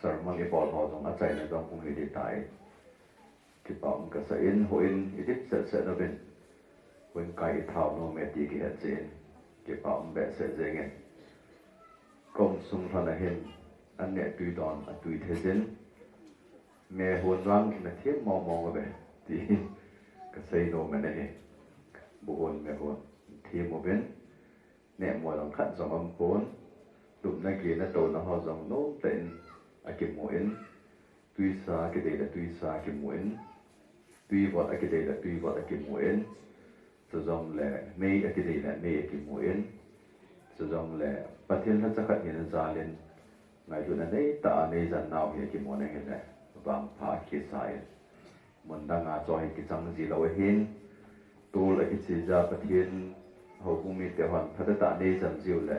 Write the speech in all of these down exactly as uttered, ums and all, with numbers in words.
Sermon ibol ho jong achaina jong hung hi ding tai. Kipa um kasa in, houin idip sese nauvin, houin kai ithao nom e ti kihet jeh in kipa um behseh jengin. Ka um sung lhon a hin an neh tui don atui thei jin, me hon vang nathem mong mong uve ti kasei nom e nahi. Bu hon me hon them uvin, neh mo jong khat jong um pon, lupna gehna touna ho jong nom tah in akimu in, tuisa akidei le tuisa akimu in, tuivot akidei le tuivot akimu in, chujongle mei akidei le mei akimu in, chujongle Pathen lhacha khat hina jal in ngailutna neitah a neijan nau hi akimu na hile, vangpha kisa in. Mun dang a chu hi kichang ji lou ahin, tol akiche ja Pathen houbung mite hon phatah tah neijan jiu le,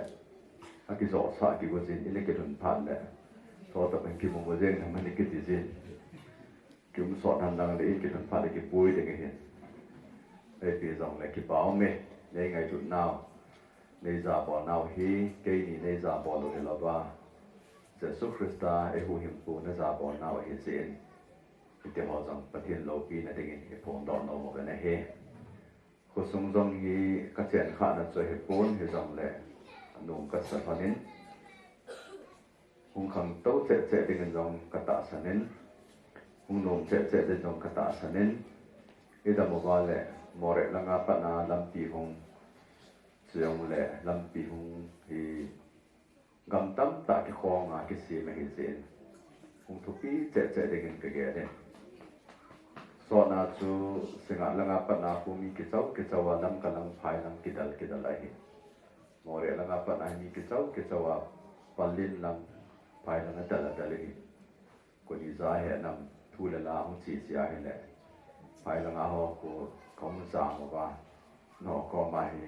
akijoh sah kigo jin in akilhun phat le, chutobang kimu mo jeng nam ahi kiti jin. Kium sot han lang le in kilhun phat le kipui ding ahin. Ipi jongle kipa um e, nei ngailut nau, nei jabol nau hi keini nei jabol u hilouva, Jesu Christa eihuhhingpu na jabol nau ahi jeh in, hiti ho jong Pathen loupina dingin iphongdoh nom uve nahi. Khosung jong hi kachen khahna chu ahipon, hijongle anom kasa lhon in, hung khangtou cheh cheh dingin jong katahsan in, hung nom cheh cheh dingin jong katahsan in, idam uva le Moreh langa patna lampi hung, chujongle lampi hung hi gam tamtah kikhonga kisem ahi jeh in, hung thupi cheh cheh dingin kagel in. Sotna chu Singngat langa patna khu mi kichao kichao a Lamka lang phai lang kidal kidal ahi. Moreh langa patna hi mi kichao kichao a Pallel lang phai lang adal adal ahi. Koi ni ja he nam thu le la hung che che ahile, phai langa ho khu kahung jam uva, nangho koma hi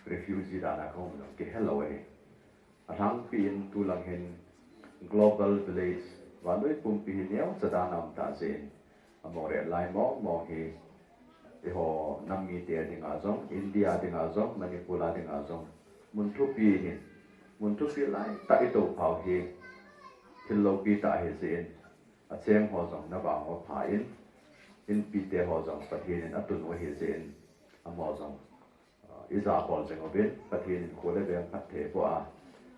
refugee dan a kahung jong kihe lou ahi. Alhangpi in tulang hin global village, vannoi pumpi hi neocha dan a um tah jeh in, a Moreh lai mong mong hi eiho nam mite dinga jong, India dinga jong, Manipur a dinga jong, mun thupi hin, mun thupi laitah itophau hi thil loupi tah ahi jeh in, acheng ho jong navang u apha in, inpite ho jong Pathen in atun u ahi jeh in, amaho jong ijabol jing uvin, Pathen in kho le veng phatthei aboh a,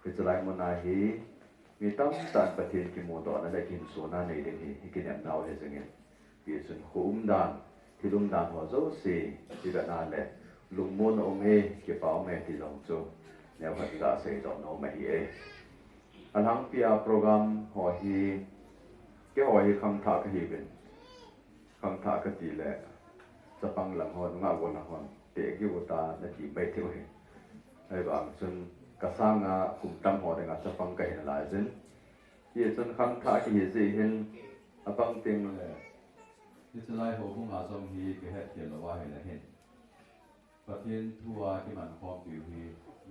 hiche lai muna hi mi tamtah in Pathen kimudohna le kihinsona nei ding hi ikinepnau ahi jengin. Hichun kho umdan, thil umdan ho jouse ivetna le lungmonna um e, kipa um e ti jong chu neokhat gaseidoh nom ahi e. Alhangpi a program ho hi, keiho hi khangthah kahiuvin, khangthah kati le chapang lang hon, nungah gol lang hon tehgeh uta nati mai thei uhi. Ahivang chun kasanga kum tam ho dinga chapang kahi nalai jin. Hichun khangthah kihi jeh hin, abang tengle hiche lai houbunga jong hi kahetkhel lou ahile hin, Pathen thua kimankhompiu hi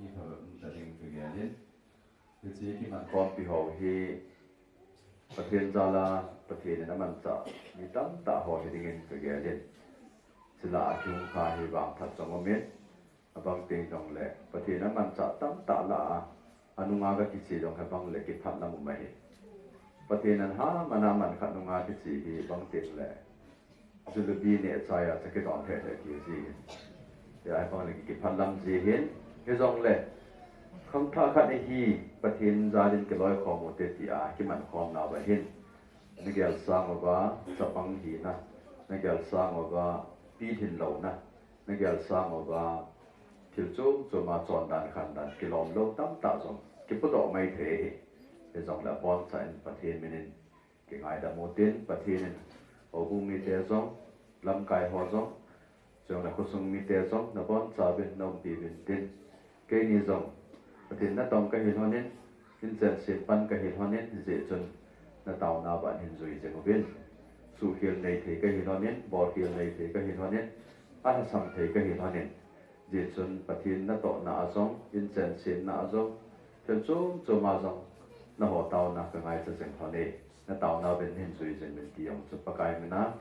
mi phabep umta ding kagel in, hiche kimankhompi ho hi Pathen jal a Pathen in amanchah mi tamtah ho hidingin kagel in, chule akihung kha hi vangphat jong umin, abang teng jongle Pathen amanchah tamtah lah a, anunga gakiche jong hi abang le kiphatlam um ahi. Pathen in aman aman khat nunga kiche hi abang tengle jalebi nehchai a cha kidon lheh lheh kiti ji hin, tia abang le kiphatlam ji hin, hijongle khangthah khat ahi, Pathen jal in kiloikhom ute tia kimankhomnauva hin, nagelsang uva chapang hina, nagelsang uva pilhin louna, nagelsang uva thil chom choma chondan khandan kilom lou tamtah jong kipudoh mai thei ahi. Hijongle abonchain Pathen minin kingaidam utin, Pathen in houbung mite jong, lamkai ho jong, chujongle khosung mite jong nabonchauvin naumpi uvin tin, keini jong Pathen natong kahi lhonin, inchen sen pan kahi lhonin, hijeh chun nataonauva hin jui jing uvin. Suhkhel nei thei kahi lhonin, bolkhel nei thei kahi lhonin, alhasam thei kahi lhonin, hijeh chun Pathen natohna a jong, inchen senna a jong, thil chom choma jong naho taona kangaicha jing lhon e. Nataonauvin hin jui jing uvin ti jong chu Pakai mina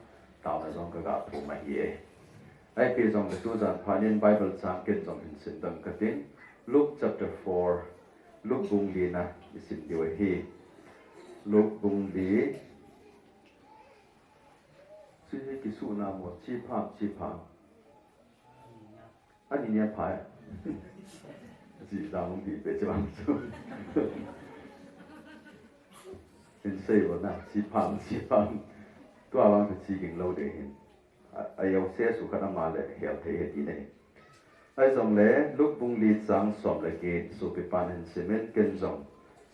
taona jong kaga thum ahi e. Ipi jongle tujan phat in Bible chang ken jong hin simdoh kating, Luke chapter four, Luke bung lina isim diu ahi. Luke bung li. Chi hi kisuhna mo, chi pham, chi pham. Ani nia phai. Chi dang hung di pe chi bang chu. Hin sei bo na, chi pham, chi pham. Tua bang chu chi ging lo de hin. A, a yau se su khat ama le hel thei he ti nei. Ai zong le, Luke bung li chang som le get, su pi pan hin sim in ken zong.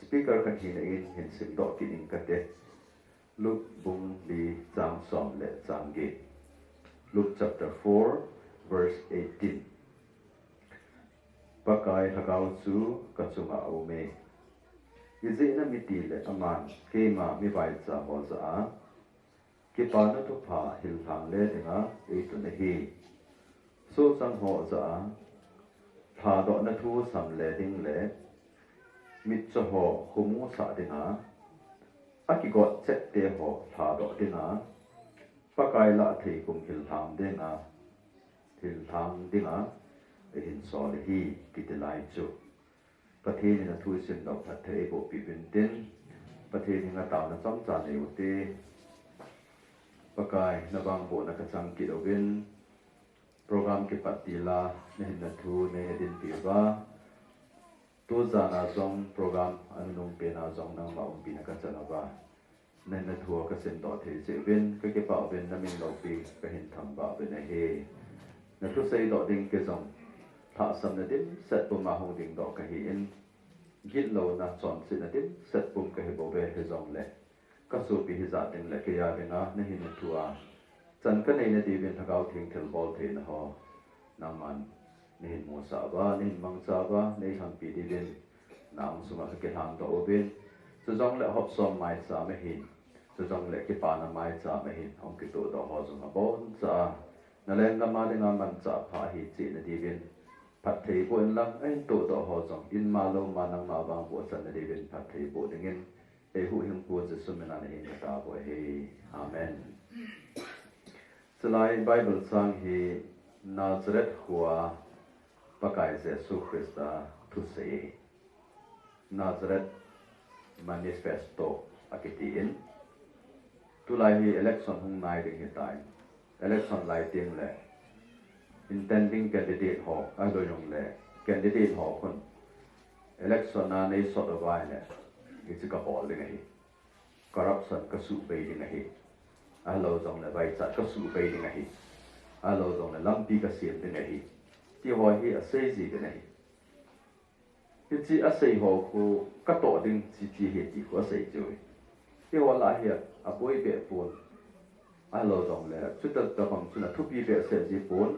Speaker khat hi na in hin sim doh kit in ka te. Luke bung li chang som le chang get. Luke chapter four, verse eighteen. Pakai Lhagao chu ka chunga a um e. Ijeh inem itile aman keima mivaicha ho jah a, Kipana Thupha hilhang le dinga eitun ahi. Sochang ho jah a, lhadohna thu sam le ding le, mitcho ho khomu sah dinga, a kigot chepte ho lhadoh dinga, Pakai lah thei kum hilhang dinga, hilhang dinga, eihin sol ahi, kiti lai chu. Pathen in a thu sim doh phatthei eiboh peh uvin tin, Pathen henga taona chomcha nei u te. Pakai, na vangbohna ka chang kit uvin, program kipat til a, na hinna thu nei na dinpi uva. Tu jan a jong program a nunung pen a jong nangma umpina ka chan uva. Na hinna thu a ka sim doh thei jeh uvin, ka kipah uvin, na min loupi ka hin thangvah uvin ahi. Na thusei doh ding kei jong, lhahsamna dimset pum a hung ding doh ka hi in, gitlouna chonsetna dimset pum ka hi bou ve, hijongle ka sopi hijat ding le kei a dinga na hinna thu a chan ka neina diuvin Lhagao Theng thilbol theina ho nangman na hin musah uva, na hin mangcha uva, na eilhampi diuvin na ang sunga ka kilhang doh uvin. Chujongle hopsom maicham ahin, chujongle kipana maicham ahin, hung kitoh doh ho jong aboncha a, na lenggam a dinga manchah pha ahi cheh na diuvin phatthei boh inlang, a hin toh doh ho jong in ma lou ma nangma vangboh chan na diuvin phatthei boh dingin, Eihuhhingpu Jesu mina na hin ka tao uve. Amen. Chulai Bible chang hi Nazareth khua Pakai Jesu Christa thusei ahi. Nazareth Manifesto akiti in. Tulai hi election hung nai ding hitan. Election lai teng le intending candidate ho, ahilou jongle candidate ho khun election a nei sot uva ahile, hiche ka bol ding ahi. Corruption ka suhbei ding ahi. Ahilou jongle vaichat ka suhbei ding ahi. Ahilou jongle lampi ka sem ding ahi. Ti ho hi asei ji ding ahi. Hiche asei ho khu ka toh ding chi chi hi ti khu asei chu. Hiho lah hi aboi beh pon. Ahilou jongle, chuta tabang chun athupi behseh ji pon.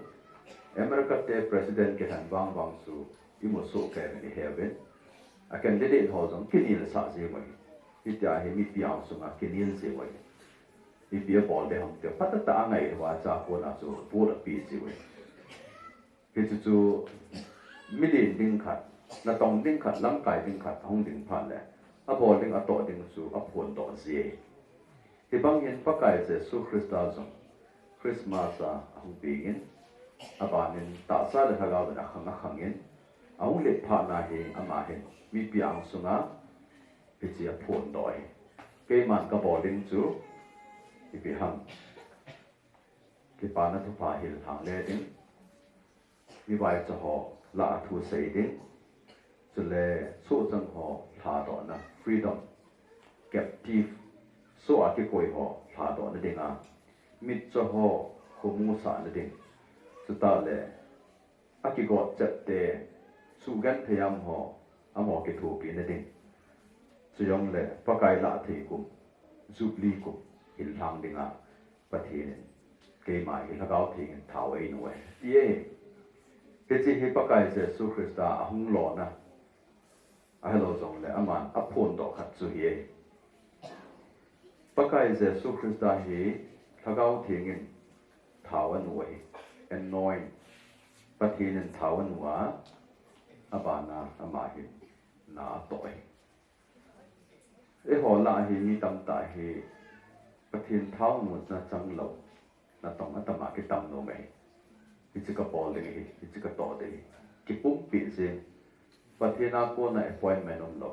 America te president kilhen vang vang chu imu soh kei uvin iheuvin. A candidate ho jong kinel sah ji uve. Hitia hi mipi ang sunga kinel ji uve. Ipi abol ding ham ti phatah a angai uva, chua kona chu vote ape ji uve. Hichu chu milen ding khat, natong ding khat, lamkai ding khat ahung ding phat le, abol ding, atoh ding chu aphondoh ji e. Hibang hin Pakai Jesu Christa jong Christmas a ahung peng in, abanin tahsa le lhagao in akhang akhang in, ahung let phat na hi ama hin mipi ang sunga hiche aphondoh e. Keiman kabol ding chu ipi ham? Kipana Thupha hilhang le ding, mivaicha ho lah a thu sei ding, chule sohchang ho lhadohna, freedom, captive, soh a kikoi ho lhadohna dinga, mitcho ho khomu sahna ding, chutah le akigot chepte suhgenthei a um ho amaho kithopina ding, chujongle Pakai lah thei kum, Jubilee kum hilhang dinga Pathen in keima hi Lhagao Theng in thao einu e, ti e. Hiche hi Pakai Jesu Christa ahung lona, ahilou jongle aman aphondoh khat chu hi e. Pakai Jesu Christa hi Lhagao Theng in thao anu ahi, anoint. Pathen in thao anu a, abana ama hin na atoh ahi. Eiho lah a hi mi tamtah hi Pathen thaonu nachang lou, natong atama kitam nom ahi. Hiche kabol ding ahi, hiche katoh ding ahi. Kipumpi jing. Pathen a kona appointment umlou.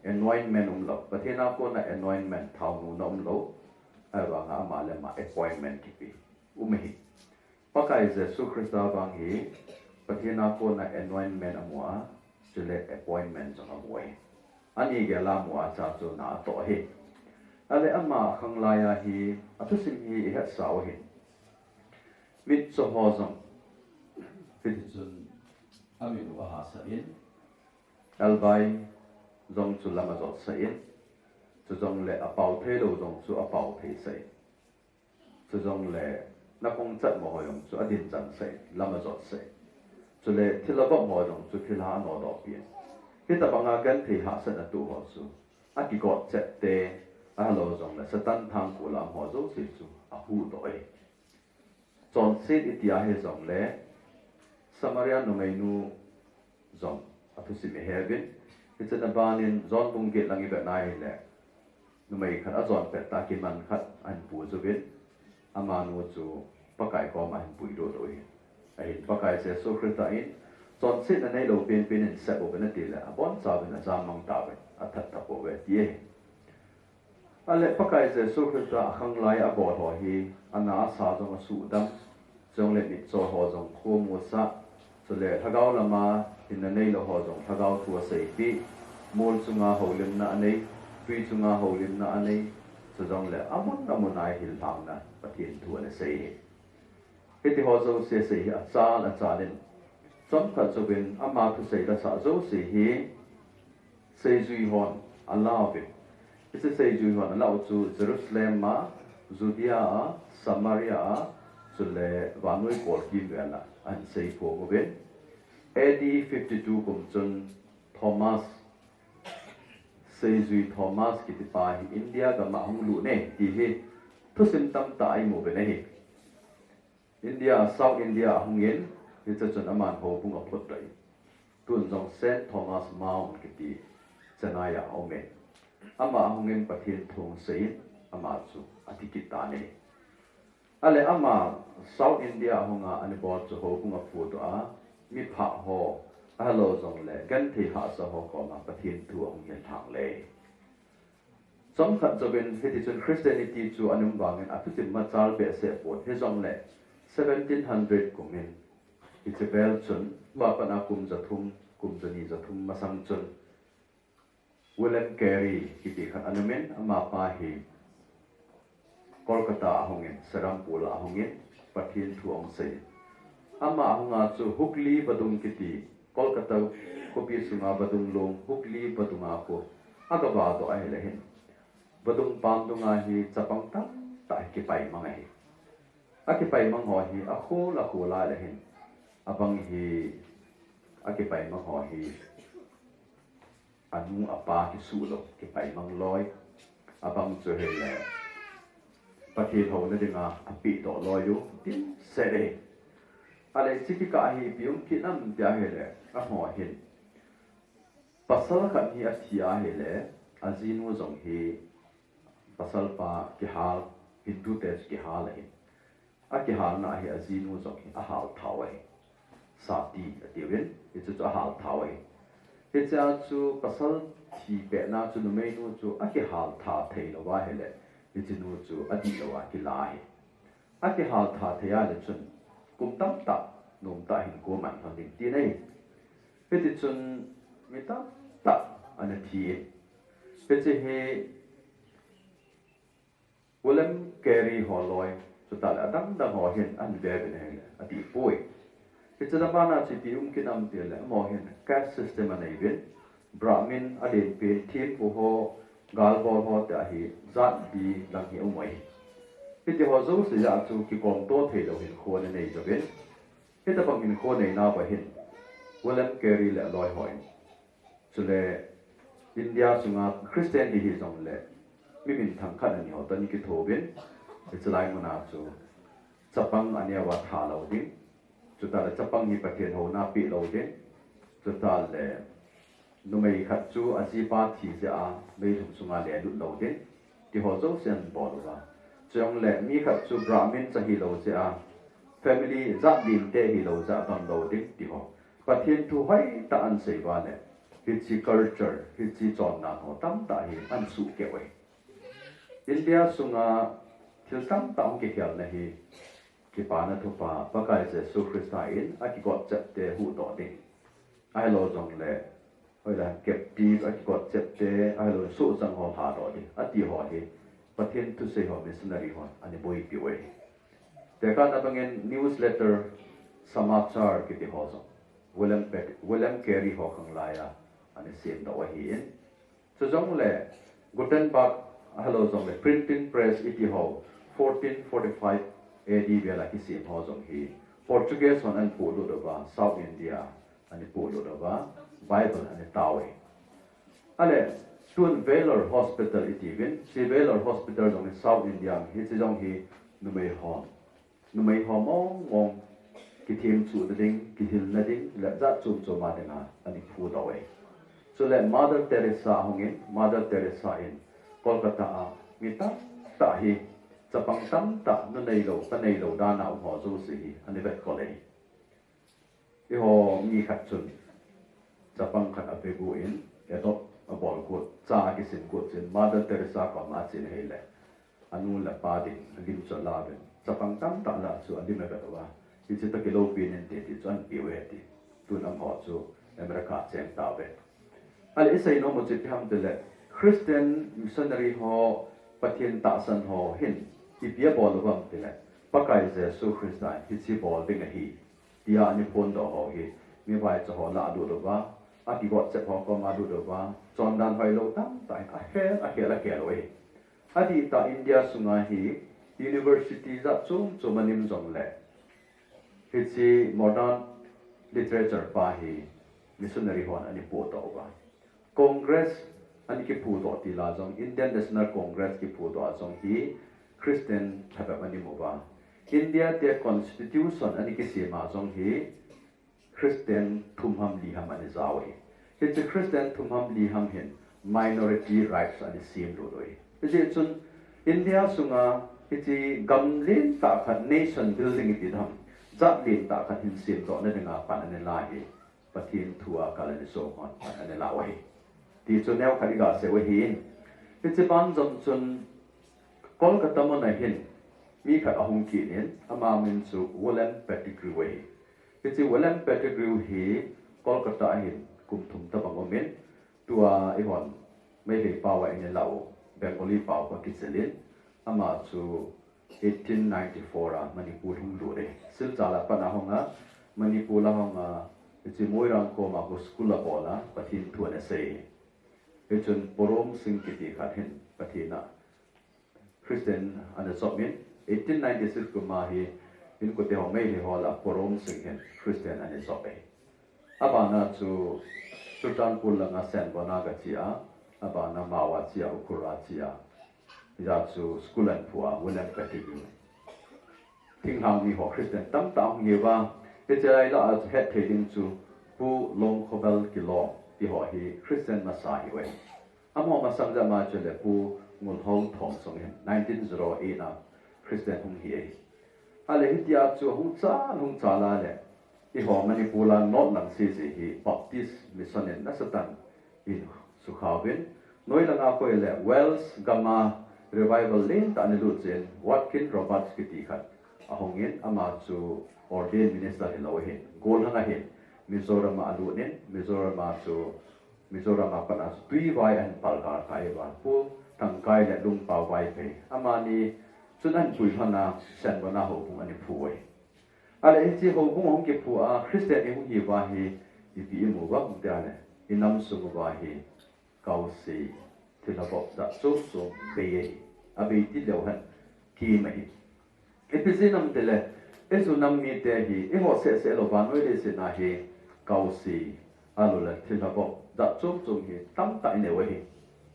anointment umlou, Pathen a kona anointment, thaonuna umlou, ahivanga ama le ama appointment kipe um ahi. Pakai Jesu Christa vang hi Pathen a kona anointment amu a, chule appointment jong amu ahi. Ani gel a amu a, chua chu na atoh ahi. Ahile ama khanglai a hi athusim hi ihetsa u ahin. Mitcho ho jong hitichun amin u ahahsa in, elbai jong chu lam ajotsah in, chujongle apao theilou jong chu apao theisah in, chujongle nakong chatmo ho jong chu adinchansah in, lam ajotsah in, chule thilha vop ho jong chu thilha anodohpeh in, hitobanga genthei hahsatna tuh ho chu akigot chepte, ahiloule jongle Satan thangkul a um ho jouse chu ahuhdoh e. Chonset iti a hijongle Samaria numeinu jong athusim iheuvin, hichena banin John bung get lang ivet na hile, numei khat ajon pet tah kiman khat ahin puiyuvin, amanu chu Pakai koma ahin puilut u ahi. Ahin Pakai Jesu Christa in, chonsetna neilou penpen in sep uvin atile, abonchauvin ajam mang tauvin, athat tapouve ati e. Ahile Pakai Jesu Christa a khanglai a abol ho hi, ana asa jong asuhdam, chujongle mitcho ho jong kho amusah, chule lhagao lama hinna neilou ho jong lhagao thu aseipeh, mol chunga houlimna anei, twi chunga houlimna anei, chujongle amun amun a ahil lhangna Pathen thu ana sei hi. Hiti ho jouse sei hi achal achal in, chomkhat jouvin ama thusei lasah jouse hi seijui hon alauvin. Hiche seijui hon alau chu Jerusalem a, Judea a, Samaria a, chule vannoi kolkim vel a ahin seiphong uvin. A D fifty two kum chun Thomas, seijui Thomas kitipa hi India gam a ahung lut e ti hi thusim tamtah a imu uvin ahi. India, South India ahungin, hiche chun aman houbung aphutdoh in, tun jong Saint Thomas Mount kiti Chennai a aume. Ama ahungin Pathen thu ahung seiyin, ama chu athi kit tan ahi. Ahile ama South India ahunga ana bol chu houbung aphudoh a, miphah ho, ahiloule jongle genthei hahsa ho koma Pathen thu ahung hil lhang le. Chomkhat jouvin hitichun Christianity chu ana um vangin athusim machal behseh pon, hijongle seventeen hundred kumin hiche vel chun, tua pat a kum jathum, kum jani jathum masang chun William Carey kiti khat ana umin, amapa hi Kolkata ahungin, Serampore ahungin, Pathen thu ahung seiyin. Ama ahunga chu Hooghly vadung kiti, Kolkata khopi sunga vadung long, Hooghly vadunga khu agavadoh ahile hin, vadung pam dunga hi chapang tamtah hi kipaimang ahi. Akipaimang ho hi akhol akhol a le hin, abang hi, akipaimang ho hi anu apa kisuh lou, kipaimang loi. Abang chu hile Pathen houna dinga apehdoh loi u dimset e. Ahile hiche kikah hi ipi um kit ham tia hile, amaho hin pasal khat hi athi ahile, ajinu jong hi pasalpa kihal, Hindu te chu kihal ahi. Akihalna ahi, ajinu jong hi ahal thau ahi. Sati atiuvin, hichu chu ahal thau ahi. Hichea chu pasal thi petna chu numeinu chu akihal tha theilou ahile, hichenu chu adihlou a kila ahi. Akihal tha thei ahile chun kum tamtah, nomtah hinkho aman lhon ding tina ahi. Hitichun mi tamtah ana thi in, hiche hi William Carey holoi, chutah le adang dang ho hin ahin veuvin ahile adihpoi. Hiche lam'a chu ipi um kit ham tile, amaho hin caste system aneiuvin, Brahmin, alenpen, thempu ho, galbol ho tia hi jat li lang hi aum uve. Hitiho jouse a chu kikomto theilou hinkho ananei jouvin. Hitobang hinkho aneinauva hin William Carey le aloi hon, chule India sunga Christian hi hijongle mi minthang khat ani ho toh ana kithouvin, hichelai muna chu chapang aneo a tha lou ding, chutah le chapang hi Pathen houna peh lou ding, chutah le numei khat chu ajipa thi jeh a meilhum sunga lelut lou ding, tiho jouse anabol uva. Chujongle mi khat chu Brahmin cha hilou jeh a, family jat linte hilou jeh a damlou ding tiho, Pathen thu hoitah anasei uva le, Hiche culture, hiche chondan ho tamtah hi ahin suhkeh uve. India sunga thil tamtah hung kikhelna hi, kipana thupha, Pakai Jesu Christa in akigot chepte huhdoh ding. Ahilou jongle, hoilai captive akigot chepte, ahilou sohchang ho lhadoh ding. Ati ho hi, Pathen thusei ho missionary hon ana boipi uve. Tekahna bangin newsletter, samachar kiti ho jong William Pet-, William Carey ho khanglai a ana semdoh u ahin. Chujongle Gutenberg, ahilou jongle printing press iti ho, fourteen forty-five A D vel a kisem ho jong hi Portuguese hon ana polut uva, South India ana polut uva, Bible ana tao uve. Ale, tun Vellore Hospital iti uvin, hiche Vellore Hospital jong hi South India, hiche jong hi numei hon, numei ho mong mong kithem chuhna ding, kihilna ding, le jat chom chom a dinga ana phudoh uve. Chule Mother Teresa ahungin, Mother Teresa in Kolkata a mi tamtah hi, chapang tamtah, nu neilou, pa neilou dan a um ho jouse hi ana vetkol e. Eiho mi khat chun chapang khat avegot in, adopt abol got, cha akisim got chun Mother Teresa koma achen ahile, anu le apa ding lim chu alauvin, chapang tamtah lah chu alim avet uva, hiche toh kilopi in te ti chu anapeh uve ti. Tun amaho chu America cheng tauve. Ale, isei nom u chu ipi ham tile, Christian missionary ho, Pathen tahsan ho hin ipi abol uvam tile, Pakai Jesu Christa in hiche bol ding ahi, tia ana phondoh ho hi, mi vaicha ho lah a alut uva, akigot chep ho koma alut uva, chondan hoilou tamtah in akhel, akhel, akhel uve. Adih tah India sunga hi university jat chom chom alim jongle, hiche modern literature pa hi missionary hon ana pohdoh uva. Congress ana kiphudoh til a jong, Indian National Congress kiphudoh a jong hi Christian lhabep ana um uva. India te constitution ana kisem a jong hi Christian thum ham li ham ana jao uve. Hiche Christian thum ham li ham hin minority rights ana semlut uve. Hijeh chun India sunga hiche gam lentah khat, nation building iti ding ham, jat lentah khat hin semdohna dinga pan ana la hi Pathen thu a kal ana som hon pan ana la uve. Ti chu neokhat iga sei u ahin. Hiche ban jom chun Kolkata mun a hin mi khat ahung kit in, ama min chu William Pettigrew ahi. Hiche William Pettigrew hi Kolkata a hin kum thum tabang um in, tua eihon Meitei pao a ina lah u Bengali pao a kichil in, ama chu eighteen ninety-four a Manipur hung lut e. Silchar a pat a hung a, Manipur a hung a, hiche Moirang koma khu school abol a, Pathen thu ana sei. Hichun Porom Singh kiti khat hin Pathen a Christian ana jop in, eighteen ninety-six kum a hi inkote ho Meitei ho lah a Porom Singh hin Christian ana jop e. Abana chu Churachandpur langa Senvon a gache a, abana Mao a che a, Ukhrul a che a. Hijeh chun school ana phu a, William Pettigrew. Thinglhang mi ho Christian tamtah hung hi uva, hiche lai lah a chu hetthei ding chu Pu Longkhobel Kilawng ti ho hi Christian masa ahiuve. Amaho masang jep a chule Pu Ngulhouthawm jong hin nineteen zero eight a Christian hung hi e. Ale hitia chu hung chal, hung chal a le, eiho Manipur a North lang sese hi Baptist Mission in nasatah in sukha uvin, noi langa koi le Wales gam a revival lentah ana lut chun Watkin Roberts kiti khat ahung in, ama chu ordained minister hilou ahin, gollhang ahin, Mizoram a alut in, Mizoram a chu Mizoram a pat a chu Tuivai ahin palkal kha e, Pu Thangkai le Lungpao Vaiphei. Amani chun ahin puilhon a Senvon a houbung ana phu uve. Ale hiche houbung hung kiphu a Christian ihung hi uva hi ipi imu uvem tia le, inam sung uva hi kaose, thilha vop jat chom chom bei e, abei til leu hen kim ahi. Ipi jeh ham tile, eiho nam mite hi, eiho seh seh lou vannoi leiset a hi, kaose, ahilou le thilha vop jat chom chom hi tamtah inei u ahi.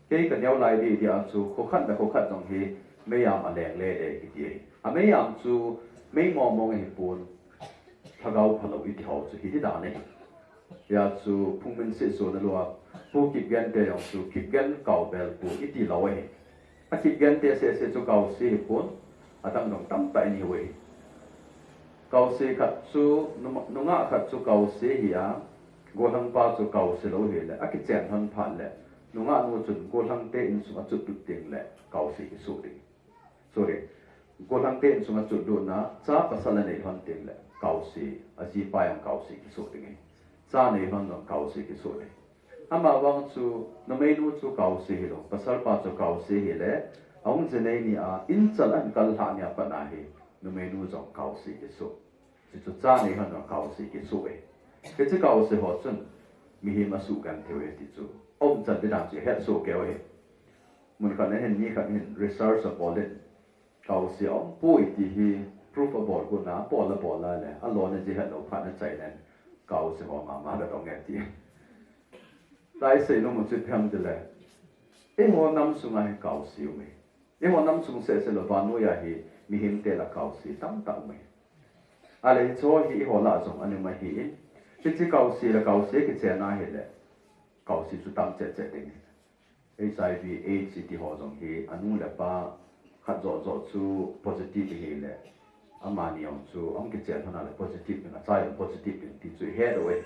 Kei kaneo lai ding ding a chu, kho khat le kho khat jong hi, meiyam aleng le le kiti ahi. A meiyam chu, mei mong mong ahipon, lhagao phalou iti ho chu hi, hi dan ahi. Hia chu phungmin seh sona lou a, Pu Kipgen te jong chu Kipgen Kaobel Pu iti lou ahi. A Kipgen te seh seh chu kaose hipon, adang dang tamtah inei u ahi. Kaose khat chu, nung-, nungah khat chu kaose hi a, Gollhang pa chu kaose lou hile, akichen lhon phat le, nungah nu chun gollhang te insung achot lut ding le kaose kisoh ding. Sorry, gollhang te insung achot lutna, cha pasal anei lhon ding le kaose, ajipa jong kaose kisoh ding ahi. Cha nei lhon jong kaose kisoh ding. Amavang chu, numeinu chu kaose hilou, pasal pa chu kaose hile, ahung ji nei nia, inchal ahin kal lhah nia pat a hi, numeinu jong kaose kisoh. Chuchu cha nei lhon jong kaose kisoh e. Hiche kaose ho chun mihem asugenthei u e ti chu. Umchan ding dan chu ihet soh kei u ahi. Mun khat na hin, mi khat hin research abol in, kaose aumpoi ti hi proof abol got na, abol abol a le, alona ji het lou phat na chai len, kaose ho mama kadong e ti. Lai sei nom u chu ipi ham tile, eiho nam sunga hi kaose um e. Eiho nam sung seh seh lou, vannoi a hi mihem te lah kaose tamtah um e. Ahile hiche hi eiho lah jong ana um ahin, hiche kaose le kaose kichen a hile, kaose chu tam cheh cheh ding. H I V, AIDS ti ho jong hi, anu le apa khat joh joh chu positive ahile, amani jong chu ahung kichen lhon a le positive ding, acha jong positive ding ti chu ihet u e.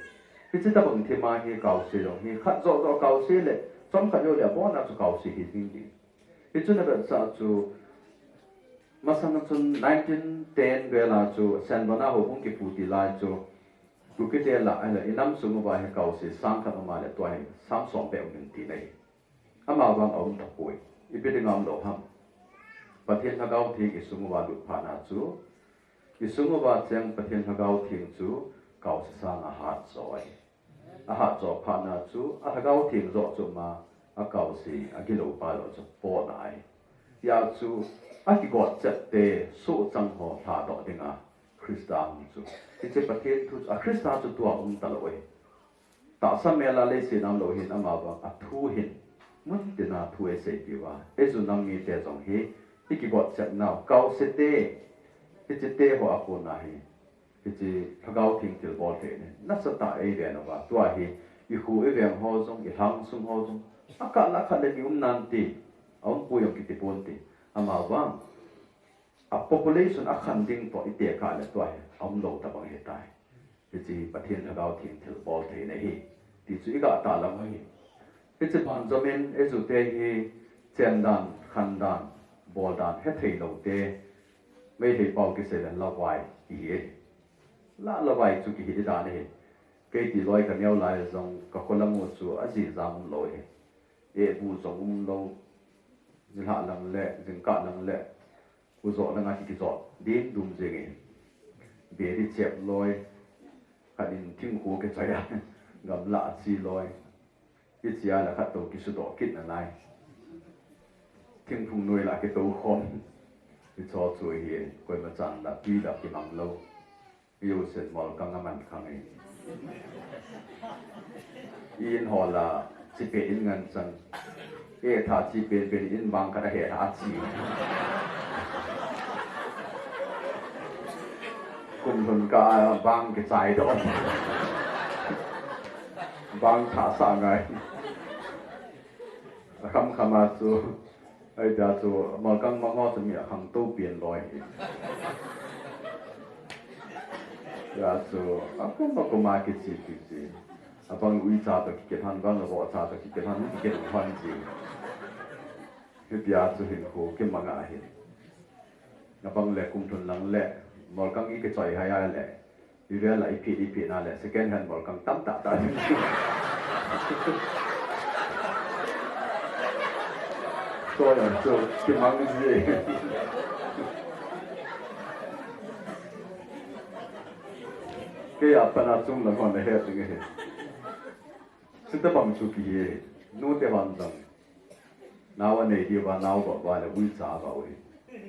Hiche tobang thim a hi kaose jong hi, khat joh joh kaose le, chomkhat jou le abon a chu kaose hi ding ding. Hichun avetsah chu, masang chun nineteen ten vel a chu, Saint Bernard houbung kipu ti lai chu, Kuki te lah, ahile, inam sung uva hi kaose sang khat um a le tua hi sang som beh um ding tina ahi. Amavang aum tapoi. Ipi dinga aum lou ham? Pathen Lhagao Theng isung uva lut phat na chu, isung uva cheng Pathen Lhagao Theng chu kaose sanga ahat jo ahi. Ahat jo phat na chu, a Lhagao Theng jo chu ama, akaose, agilou pa jo chu potna ahi. Hijeh chu, akigot chet te, sohchang ho lhadoh dinga Christa hung chu. Hiche Pathen thu chu, a Christa chu tua um talou ahi. Tahsa mel a leiset a um lou hin amavang, athu hin mun tina thu eiseipeh uva, eiju nam mite jong hi, ikigot chet nau, kaose te, hiche te ho a kona hi, hiche Lhagao Theng thilbol thei hi nasatah a eiven uva, tua hi, ikho iveng ho jong, ilhang sung ho jong, akhat le akhat le kium nan ti, aumpoi jong kiti ponte, amavang, a population akhan ding toh itekah le tua hi aumlou tobang ahitai. Hiche hi Pathen Lhagao Theng thilbol theina ahi, ti chu iga tahlang u ahi. Hiche banjom in eiju te hi chen dan, khan dan, bol dan hethei lou te, Meitei pao kisei le lavai kihi ahi. La, lavai chu kihi dan ahi. Kei tiloi kaneo lai jong kakholam u chu ajijang umlou ahi. Ehbu jong umlou, nilhah lang le, jingkah lang le, ujo langa ki, kijot dimdum jeng e. Bedi chep loi, khat in thingkhu kichoi a, gamlah a che loi. Kiche a le khat toh kisudoh kit nalai. Thingphung noi lah kitou khom. Hicho chu hi, koima chan lah, tui lah kimang lou. Iusen molkang aman khang e. I in ho lah, che peh in ngen chang. Etha che peh peh in bang khat ahe tha che. Kum lhun kah a bang kichai doh. Bang thah sah ngai. Akham kham a chu, ahi tia chu, molkang mang ho chu mi akhangtou pen loi hi. Tia chu, akum akum a kiche kiche. Abang uicha toh kikit lhon, bang le vohcha toh kikit lhon, kikit lhon che. Hitia chu hinkho kimang ahi. Abang le kum lhun lang le, molkang i kichoi hai a le, ivel lah iphet, iphet na le, second hand molkang tamtah tah. Choi a chu, kimang ji. Kei a pat a chunglang hon ahet ding ahi. Chuti bang chu kihi, nute hon jong. Nao anei diuva, nao vop uva le uicha avop u ahi.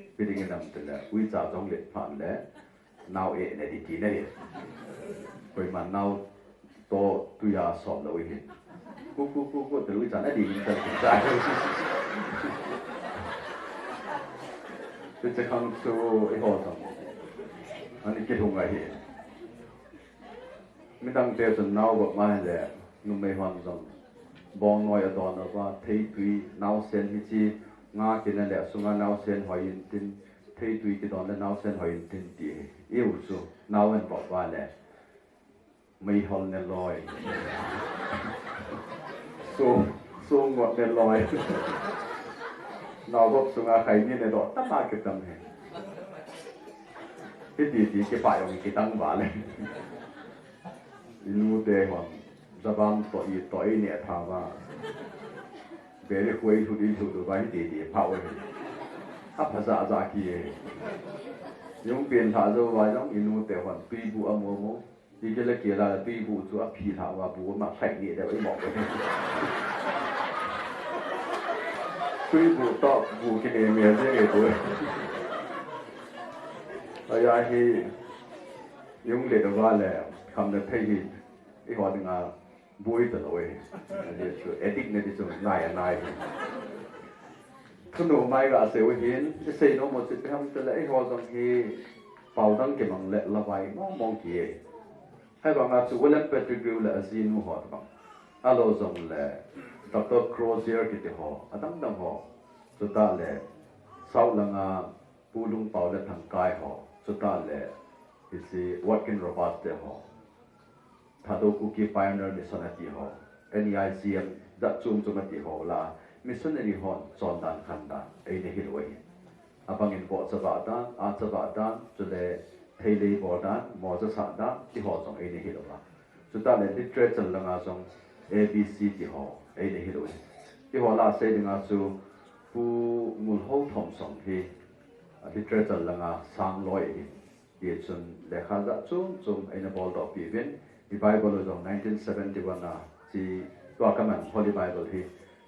Ipi ding hinam tile, uicha jong let phat le, nao eh na ding tina ahi. Koiman nao toh tui a sop lou ahi. Ku, ku, ku, ku, tile uicha na ding in chal kin chai. Hiche khang chu eiho jong ana kilhung ahi. Midang te chun nao vop ma hile, numei hon jong bongnoi adon uva, theitui, naosen hiche, nga kina le asunga naosen hoi intin, theitui kidon le naosen hoi intin ti ahi. Eiho chu, nao eivop uva le, Meihol ne loi. So, so ngot ne loi. Naobop sunga khai ni ne do tama kitam he. Hiti ti kipa jong kitang vale. Inu te hon. Jabam to i to i ne tha va. Beri khuai thu di thu du va hiti ti pha oi. A pha za za ki e. Yung pin tha zo va jong inu te hon tui bu a mo mo. Hi kila kila tui bu chu a phi lha va bu ma khai ni de i mo ko. Tui bu to bu ki ne me je nge bu. Aya hi yung le da va le kham na thei hi i ho dinga bui ta lo e. Ani chu addict na di chu ngai a nai. Thunu mai ga se u hin, i sei nom mo chu ipi ham tile, eiho jong hi pau dang kimang le lavai mong mong ki e. Hei banga chu William Pettigrew le ajinu ho tabang. Alo jong le Doctor Crozier kiti ho, adang dang ho. Chuta le South langa Pu Lungpau le Thangkai ho. Chuta le hiche Watkin Roberts te ho. Thadou Kuki Pioneer Mission ati ho, N E I C M, jat chom chom ati ho la, missionary hon chondan khandan, eina hilou ahi. Abangin vohcha vah dan, ahcha vah dan, chule theilei bol dan, moja sah dan, ti ho jong eina hilou a. Chuta le literature langa jong A B C ti ho, eina hilou ahi. Ti ho la sei dinga chu Pu Ngulhou Thomson hi, literature langa sang loi ahi. Tichun lekha jat chom chom eina boldoh peh uvin, i Bible u jong nineteen seventy-one a, chi tua kaman Holy Bible hi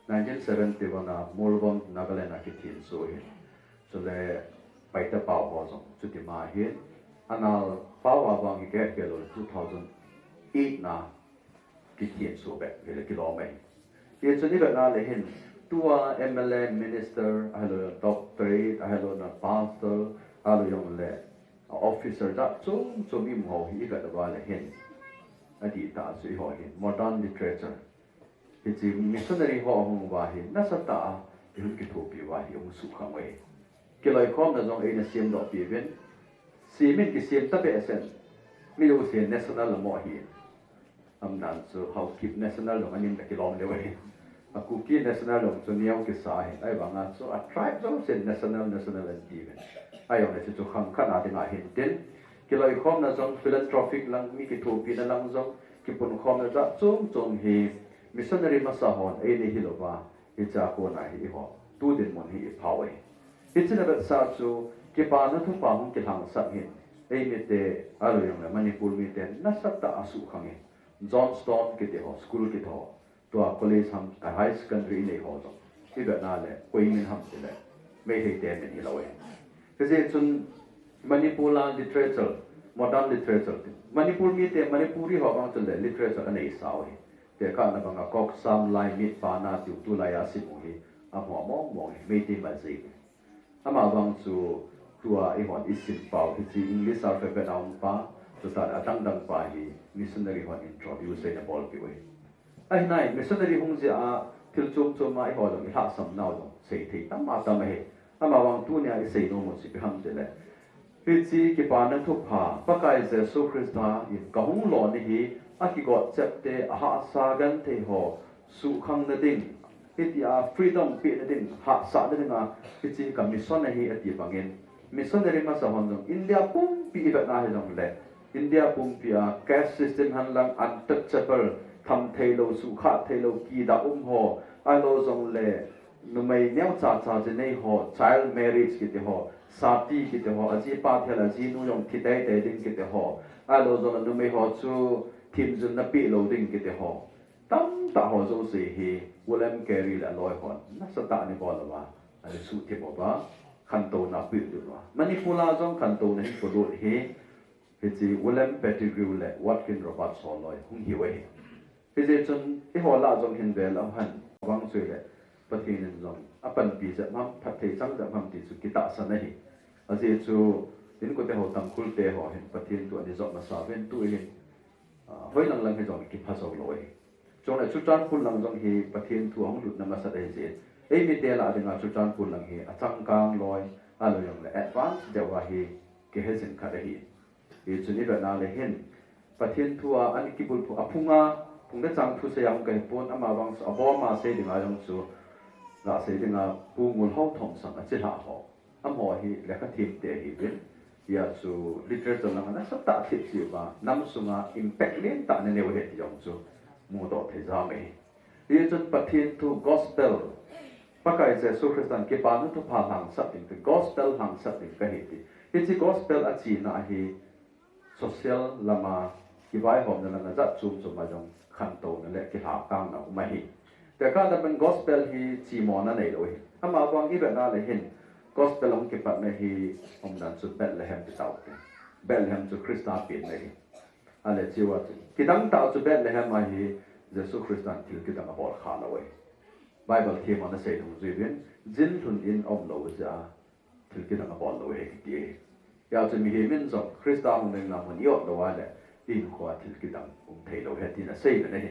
nineteen seventy-one a Mualbon, Nagaland a kithin soh ahi. Chule Paite pao ho jong chuti ma ahi. Anal pao a vang hi kahet kei lou le two thousand eight na kithin soh bep hile kilom ahi. Tichun i vetna le hin, tua M L A, minister, ahilou doctorate, ahilou na pastor, ahilou jong le officer jat chom chom i mu ho hi i vet uva le hin, adih tah chu eiho hin modern literature. Hiche missionary ho ahung uva hi nasatah a i hung kithopi uva hi hung suhkhang uve. Kiloikhomna jong eina semdoh peh uvin, semin kisem ta behseh in, mi jousen national amo hi. Amdan chu Haokip national jong anin kakilom leu ahi. A Kuki national jong chu neo kisa ahi. Ahivanga chu a tribe jousen national, national anti uvin. Ahijongle chu chu khang khat a dinga hintin, kiloikhomna jong, philanthropic lang, mi kithopina lang jong, kipunkhomna jat chom chom hi missionary masa hon eina hilou va, hichea kona hi eiho tu dinmun hi i phah uve. Hiche na vetsah chu, kipana thupha hung kilhangsah hin, eimite, ahilou jongle Manipur mite nasatah a suhkhang e. Johnstone kiti ho, school kiti ho, tua college ham, a high secondary inei ho jong, i vetna le, koi min ham tile, Meitei te min hilou e. Hijeh chun Manipur a literature, modern literature ti, Manipur mite, Manipuri ho vang chule literature aneisa u ahi. Tekahna banga Koksam Lai Mitpana tiu tulai a sim u hi, amu mong mong hi, Meitei ma jeh u. Ama vang chu tua eihon i sim pau hiche English alphabet a um pa, chuta le adang dang pa hi missionary hon introduce eina bolpeh u ahi. Ahinai, missionary hung jeh a thil chom chom a eiho jong i lhahsam nau jong seithei tam a tam ahi. Ama vang tunia i sei nom u chu ipi ham tile, hiche kipana thupha, Pakai Jesu Christa in kahung lon hi, akigot chepte, ahahsa genthei ho suhkhang na ding, hitia freedom peh na ding, hahsah na dinga hiche ka mission ahi ati bangin, missionary masa hon jong India pumpi i vetna hijongle, India pumpi a caste system henlang untouchable, tham theilou, suhkhah theilou, kidah um ho, ahilou jongle numei neocha cha jinei ho, child marriage kiti ho, sati kiti ho, ajipa thel ajinu jong thi teitei ding kiti ho, ahilou jongle numei ho chu themjilna pehlou ding kiti ho, tamtah ho jouse hi William Carey le aloi hon nasatah a ana bol uva, ana suhthip uva, khantouna apeh lut uva. Manipur a jong khantouna hi polut hi, hiche William Pettigrew le Watkin Roberts ho loi hung hiu ahi. Hijeh chun eiho lah jong hin vel auhen, vang chu le Pathen in jong apanpi jep ham, phatthei chang jep ham ti chu kitahsan ahi. Ajeh chu inkote ho, Tangkhul te ho hin Pathen thu ana jop masa uvin, tu hin, ah, hoilang lang hijongle kipha jou lou ahi. Chule Churachandpur lang jong hi Pathen thu ahung lutna masat ahijeh in, eimite lah dinga Churachandpur lang hi achangkang loi, ahilou jongle advance deuh a hi kihe jing khat ahi. Hichun i vetna le hin, Pathen thu a an kibulphu, aphunga, phung le chang thu sei a hung kahi pon, ama vang chu abom a sei dinga jong chu, la sei dinga Pu Ngulhao Thomsang a chilhah ho. Amaho hi lekha thiem te ahiuvin, hia chu literature langa nasatah thiem cheh uva, nam sunga impact lentah ana neiu ahi ti jong chu mudoh thei jam ahi. Hichun Pathen thu gospel, Pakai Jesu Christan kipana thupha lhangsap ding ti, gospel lhangsap ding kahi ti. Hiche gospel achena hi social lama, kivaihomna lama jat chom chom a jong khantouna le kilhakangna um ahi. Tekah na bang gospel hi chemona neilou ahi. Ama vang ivetna le hin gospel hung kipatna hi umdan chu Bethlehem ti tau te. Bethlehem chu Christa penna ahi. Ale chua chu kidang tah chu Bethlehem a hi Jesu Christan thil kidang abol kha lou ahi. Bible thiem a ana sei dungjuiyin, jin lhun in aum lou jeh a thil kidang abol lou ahi kiti ahi. Hia chu mihem in jong Christa hung ding lam hon i-ot lou a le, i hinkhoa thil kidang um thei lou ahi tin asei uvin ahi.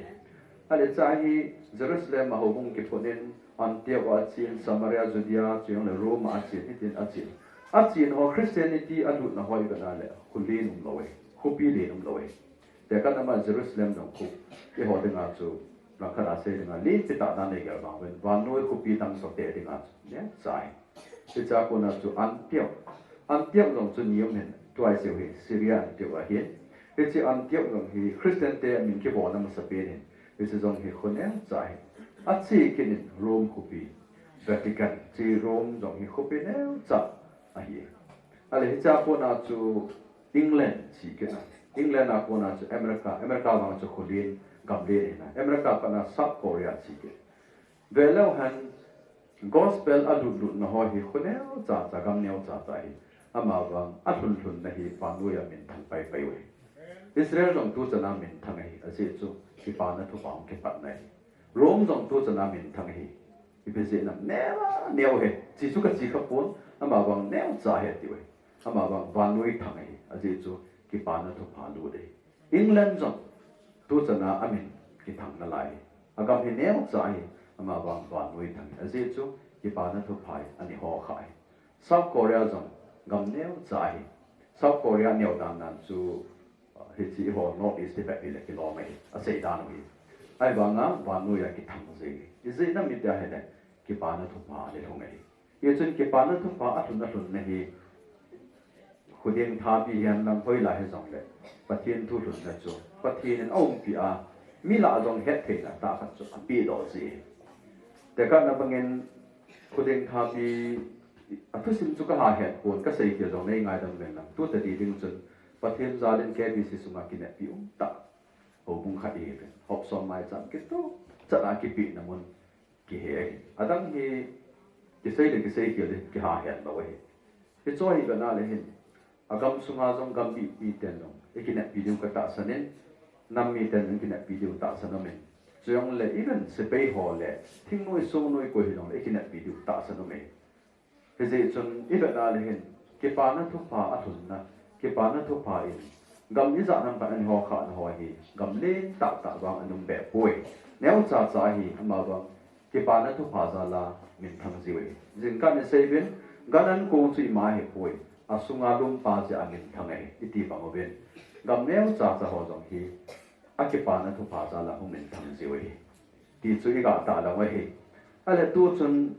Ale cha hi Jerusalem a houbung kiphut in, Antioch a achen, Samaria, Judea, chujongle Rome a achen, hitin achen. Achen ho Christianity alutna ho ivetna le, kho len um lou ahi, khopi len um lou ahi. Tekah na bang Jerusalem jong khu, eiho dinga chu, langkhat a sei dinga, lenpi tah dan a igel vang uvin, vannoi khopi dang toh te dinga chu, neocha ahi. Hichea kona chu Antioch. Antioch jong chu ni um in, tua isei u hi, Syria Antioch ahi. Hiche Antioch jong hi Christian te amin kibolna masapen in, hiche jong hi kho neocha ahi. Ache kit in Rome khopi, Vatican, hiche Rome jong hi khopi neocha ahi. Ale hichea kona chu England che kit na. England a kona chu America, America vang chu kho len, gam len ahi na. America pat na South Korea che kit. Veleu hen, gospel alut lutna ho hi kho neocha cha, gam neocha cha ahi. Ama vang alhun lhunna hi vannoi a minthang pai pai u ahi. Israel jong tuchan a minthang ahi, ajeh chu kipana thupha hung kipatna ahi. Rome jong tuchan a minthang ahi. Ipi jeh inem, neo a neo ahi. Che chu kache kha pon, ama vang neocha ahi tiu ahi. Ama vang vannoi thang ahi, ajeh chu kipana thupha lut ahi. England jong tuchan a amin kithang nalai ahi. Agam hi neocha ahi, ama vang vannoi thang ahi. Ajeh chu kipana thupha hi ana ho kha ahi. South Korea jong gam neocha ahi. South Korea neo dan dan chu, uh, hiche eiho North East te bep hi le kilom ahi, asei dan u hi. Ahivanga vannoi a kithang jeng ahi. Ijeh inem itia ahile, kipana thupha ana lhung ahi. Hichun kipana thupha alhun alhunna hi, kho ding thapi hihen lang hoilai hijongle, Pathen thu lhunna chu Pathen in aumpi a, mi lah a jong hettheina tah khat chu apeh doh jeh ahi. Tekah na bangin kho ding thapi a thusim chu kaha het pon, kasei kei jong nei ngaidam uvin lang. Tu tadi ding chun Pathen jal in K B C sunga kineppi umtah houbung khat ihiuvin. Hop som maicham kitup chat a kipehna mun kihe ahi. Adang hi kisei le kisei kei le kiha het lou ahi. Hiche hi ivetna le hin, agam sunga jong gam mipiten jong ikineppi diu katahsan in, nam miten jong ikineppi diu tahsan umin. Chujongle even sepai ho le thingnoi songnoi koi hijongle ikineppi diu tahsan umin. Hijeh chun ivetna le hin, kipana thupha alhunna, kipana thupha in gam ijat ham khat ana ho khahna ho hi gam lentah tah vang ana um behpoi. Neocha cha ahi, ama vang kipana thupha jal a minthang jiu ahi. Jingkah in isei uvin, gan an kong chu ima ahipoi, asunga lumpa jeh a minthang ahi, iti bang uvin, gam neocha cha ho jong hi akipana thupha jal a hung minthang jiu ahi, ti chu iga tahlang u ahi. Ale tuchun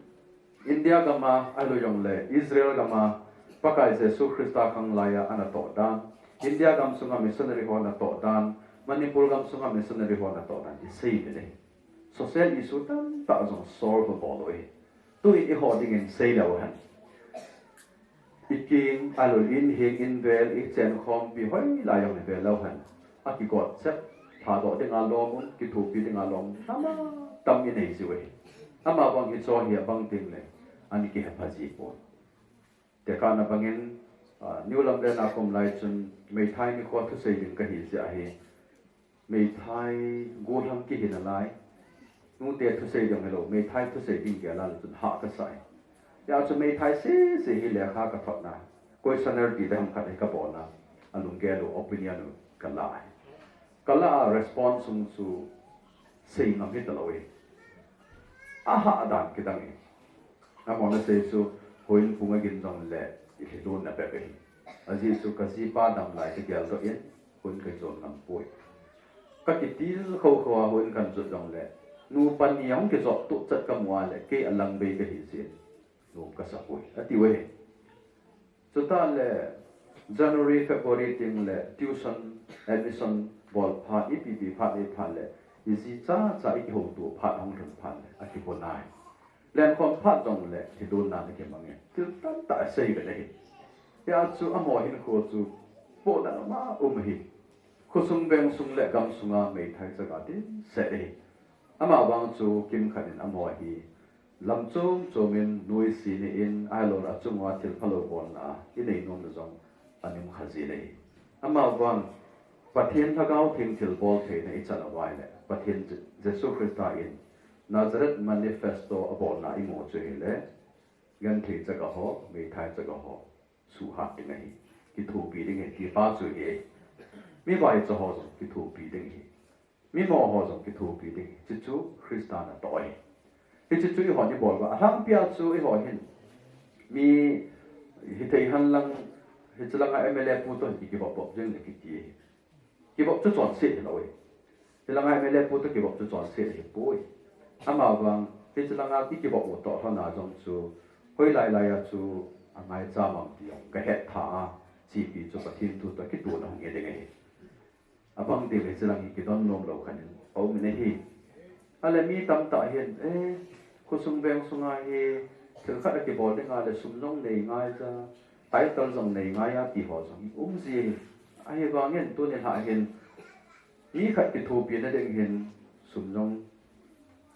India gam a, ahilou jongle Israel gam a Pakai Jesu Christa khanglai a anatoh dan, India gam sunga missionary ho natoh dan, Manipur gam sunga missionary ho natoh dan isei uvin ahi. Social issue tamtah jong solve abol u ahi. Tuin eiho dingin sei leu hen, ikeng, alol, inheng, invel, ichenkhompi hoilai jong ive leu hen, akigot chep, lhadoh dinga lom um, kithopi dinga lom um, tam, tam inei jiu ahi. Amavang hicheho hi abang tengle ana kihepha jipon. Tekahna bangin, ah, New Lamlen a kaum lai chun Meitei nikho thusei ding kahi jeh ahi. Meitei gollhang kihi nalai. Nute thusei ding hilou, Meitei thusei ding gel a le chun hah kasah e. Hijeh chun Meitei sese hi lekha kathotna, questionnaire ti ding ham khat hi kabolna, alunggel u, opinion u kala e. Kala a response sung chu seingam hitalou e. Ahah dan kidang e. Amahon asei chu, houin pung agin jongle ilhi lonna bep ahi. Ajeh chu kajipa damlai kageldoh in, Houin kajon ngam poi. Kakitil khou khou a houin kanjot jongle, nupa ni ahung kijot tuh chat kamu a le, kei alang bei kahi jeh in, nom kasa poi, ati uve. Chutah le, January, February teng le, tuition, admission bol phat, ipi ipi phat, ei phat le, iji chacha ikihouto phat, ahung lhun phat le, akihou nai. Lenkhom phat jongle, thilhunna ana kimang e. Thil tamtah asei ve le hi. Hia chu amaho hinkho chu pohna lama um ahi. Khosung vengsung le gamsunga meithai chaga dinset ahi. Amavang chu kimkhat in amaho hi lam chom chom in nuisat in ahilou le achunga thil phalou bolna inei nomna jong ana um kha jin ahi. Amavang Pathen Lhagao Theng thilbol theina ichan uva ahile Pathen Je-, Jesu Christa in Nazareth Manifesto abolna imu chu ahile, genthei chaga ho, meithai chaga ho, suhhat ding ahi, kithopi ding ahi, ti pa chu ahi. Mi vaicha ho jong kithopi ding ahi. Mimo ho jong kithopi ding ahi. Chuchu Christa natoh ahi. Hiche chu eihon ibol uva, alhangpia chu eiho hin mi hithei henlang, hiche langa M L A pu toh hi kivop vop jeng le kiti ahi. Kivop chu chonset hilou e. Hilanga M L A pu toh kivop chu chonset ahipoi. Amavang, hiche langa kikivop u toh lhona jong chu, hoilai lai a chu angaicha mang ti jong kahet tha a, chepi chu Pathen thu toh kituh na hung hi ding ahi. Abang teng le hiche lang hi kidon nom lou khat in aum in ahi. Ahile mi tamtah hin, eh, khosung vengsunga hi thil khat akibol dinga le sum jong nei ngai a, title jong nei ngai a ti ho jong um ji ahi. Ahivangin tuni lha hin mi khat kithopina ding hin sum jong,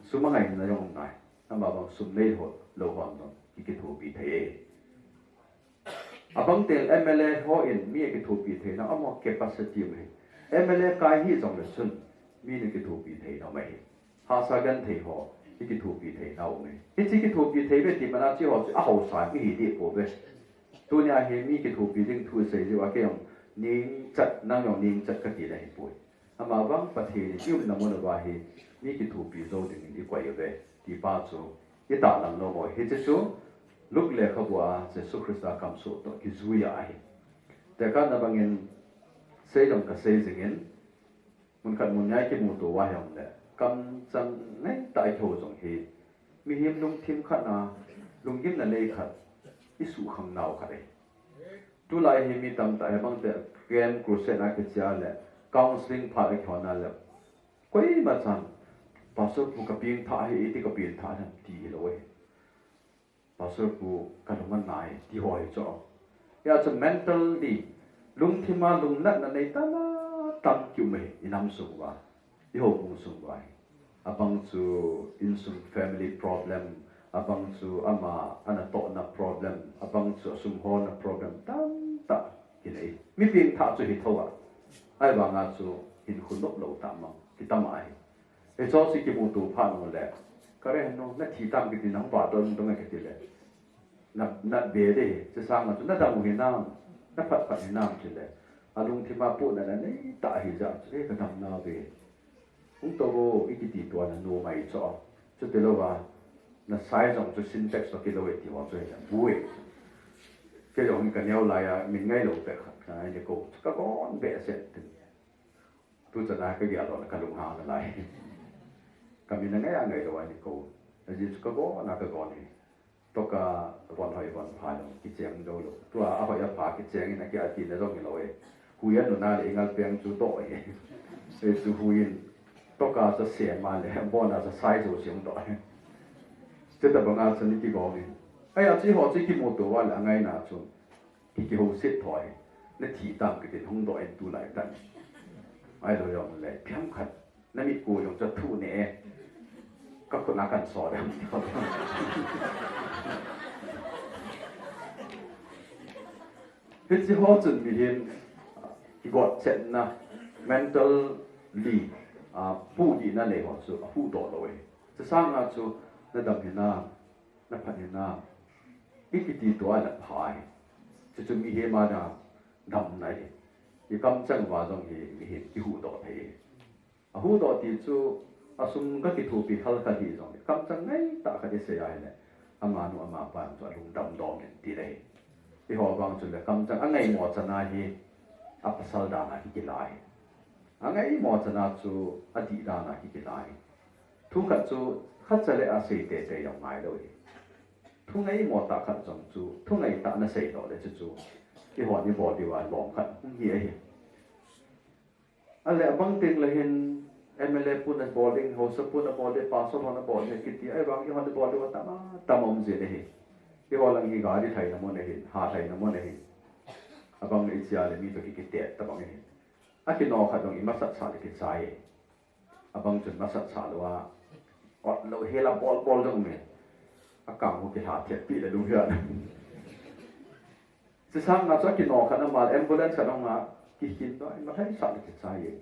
sum angaina jong um nai. Amavang sum nei ho lou hon jong ki, kithopi thei e. Abang teng M L A hon mi akithopi theina, amaho capacity um ahi. M L A kai hih jongle chun mi ana kithopi theina um ahi. Hahsa genthei ho, ikithopi theina um ahi. Hiche kithopi thei uve ti mana chu eiho chu ahaosa mi hi deh pouve. Tunia hi mi kithopi ding thu isei jiu a kei jong ningchat, nang jong ningchat kati na hipoi. Amavang Pathen in iumna mun uva hi mi kithopi jou dingin ikoi uve, ti pa chu itahlang nom u ahi. Hiche chu Luke lekhabua Jesu Christa kamsoh toh kijui ahi. Tekahna bangin sei jong kasei jingin, mun khat mun ni a ikimuto uva hijongle, kamchang ngeitah a ikihou jong hi, mihem lungthim khat a, lunggimna lei khat isuhkhang nau khat ahi. Tulai hi mi tamtah hi bangte camp, crusade a kiche a le, counseling phat a kihon a le, koima chan, Pastor pu kapengthah hi, iti kapengthah ham ti hilou ahi. Pastor pu kalung anai, ti ho hi chu. Hia chu mentally, lungthim a lungnatna nei tamtah kium ahi, inam sung uva, ihoubung sung uva hi. Abang chu insung family problem, abang chu ama anatohna problem, abang chu asum holna problem tamtah kinei. Mi pengthah chu hi tho a. Ahivanga chu hinkho nop lou tah mang kitam ahi. Hiche chu kimuto phat u le, Karen nu, nathi tam kiti nang vah dong dong e kati le, na, nat be de, chusanga chu nadam u hinam, naphat phat hinam ti le, alungthim a pohnatna neitah hijeh chun, eh, kadam nau ve. Hung tou vo, ikiti tua nanom ahi chu. Chuti louva, nasai jong chu Sintex toh kilou e ti ho chu hi bu e. Kei jong kaneo lai a, min ngailou pet khat, ka ni ko, kagon behseh tin. Tuchan a kagel lou le kalunghang nalai. Kamin angai angai lou a ni ko. Ajeh chu kagon a kagon hi. Toka von hoi von pha lou, kicheng jou lou. Tua ahoi apha kicheng in aki ati na jong hilou e. Hui anun a le ingal peng chu doh e. E chu hui in. Toka chu sem a le, bon a chu sai jou siang doh e. Chuti banga chu ni kigong e. Ahia chu eiho chu kimuto uva le angaina chu. Ki, kihouset tho e. Nathi tam kitin hung doh in tulai tan. Ahilou jongle, phiam khat. Namit ko jong chu athu ne e. Kakhut a kan so dem. Hiche ho chun mihem, kigotchetna, mentally, ah, puhdihna nei ho chu ahuhdoh lou e. Chusanga chu nadam hinam, naphat hinam, ikiti tua napha ahi. Chuchu mihem a damna ahi. Ikamchang uva jong hi mihem kihuhdoh thei ahi. Ahuhdoh ti chu asum kakithopi halkhat hijongle, kamchang ngeitah khat isei ahile, amanu amapa chu alungdam dom in ti le hi. Eiho vang chule kamchang angaimo chan ahi. a pasal dan a kikilai. A ngai mo chana chu a dih dan a kikilai. Thu khat chu khat cha le a sei tete jong ngai lou hi. Thu ngai mo tah khat jong chu, thu ngai tah na sei lou le chu chu. Eiho ni bol diu a lom khat hung hi ahi. A le abang teng le hin M L A pun a bol ding, haosa pun a bol ding, pastor hon a bol ding, kiti, ahivang eiho ni bol diu a tam a, tam um jin ahi. Eiho lang hi gari thaina mun ahin, ha thaina mun ahin. Abang le ichia le mi to kikite tabang ahin. A kino khat jong i masat sa le kichai. Abang chun masat sa lou a. Ot lou hela bol bol jong me. A kang hu kilha thiat pi le lu hian. Chi sang na chu a kino khat na mal ambulance khat na nga kihin to, i mathai sa le kichai.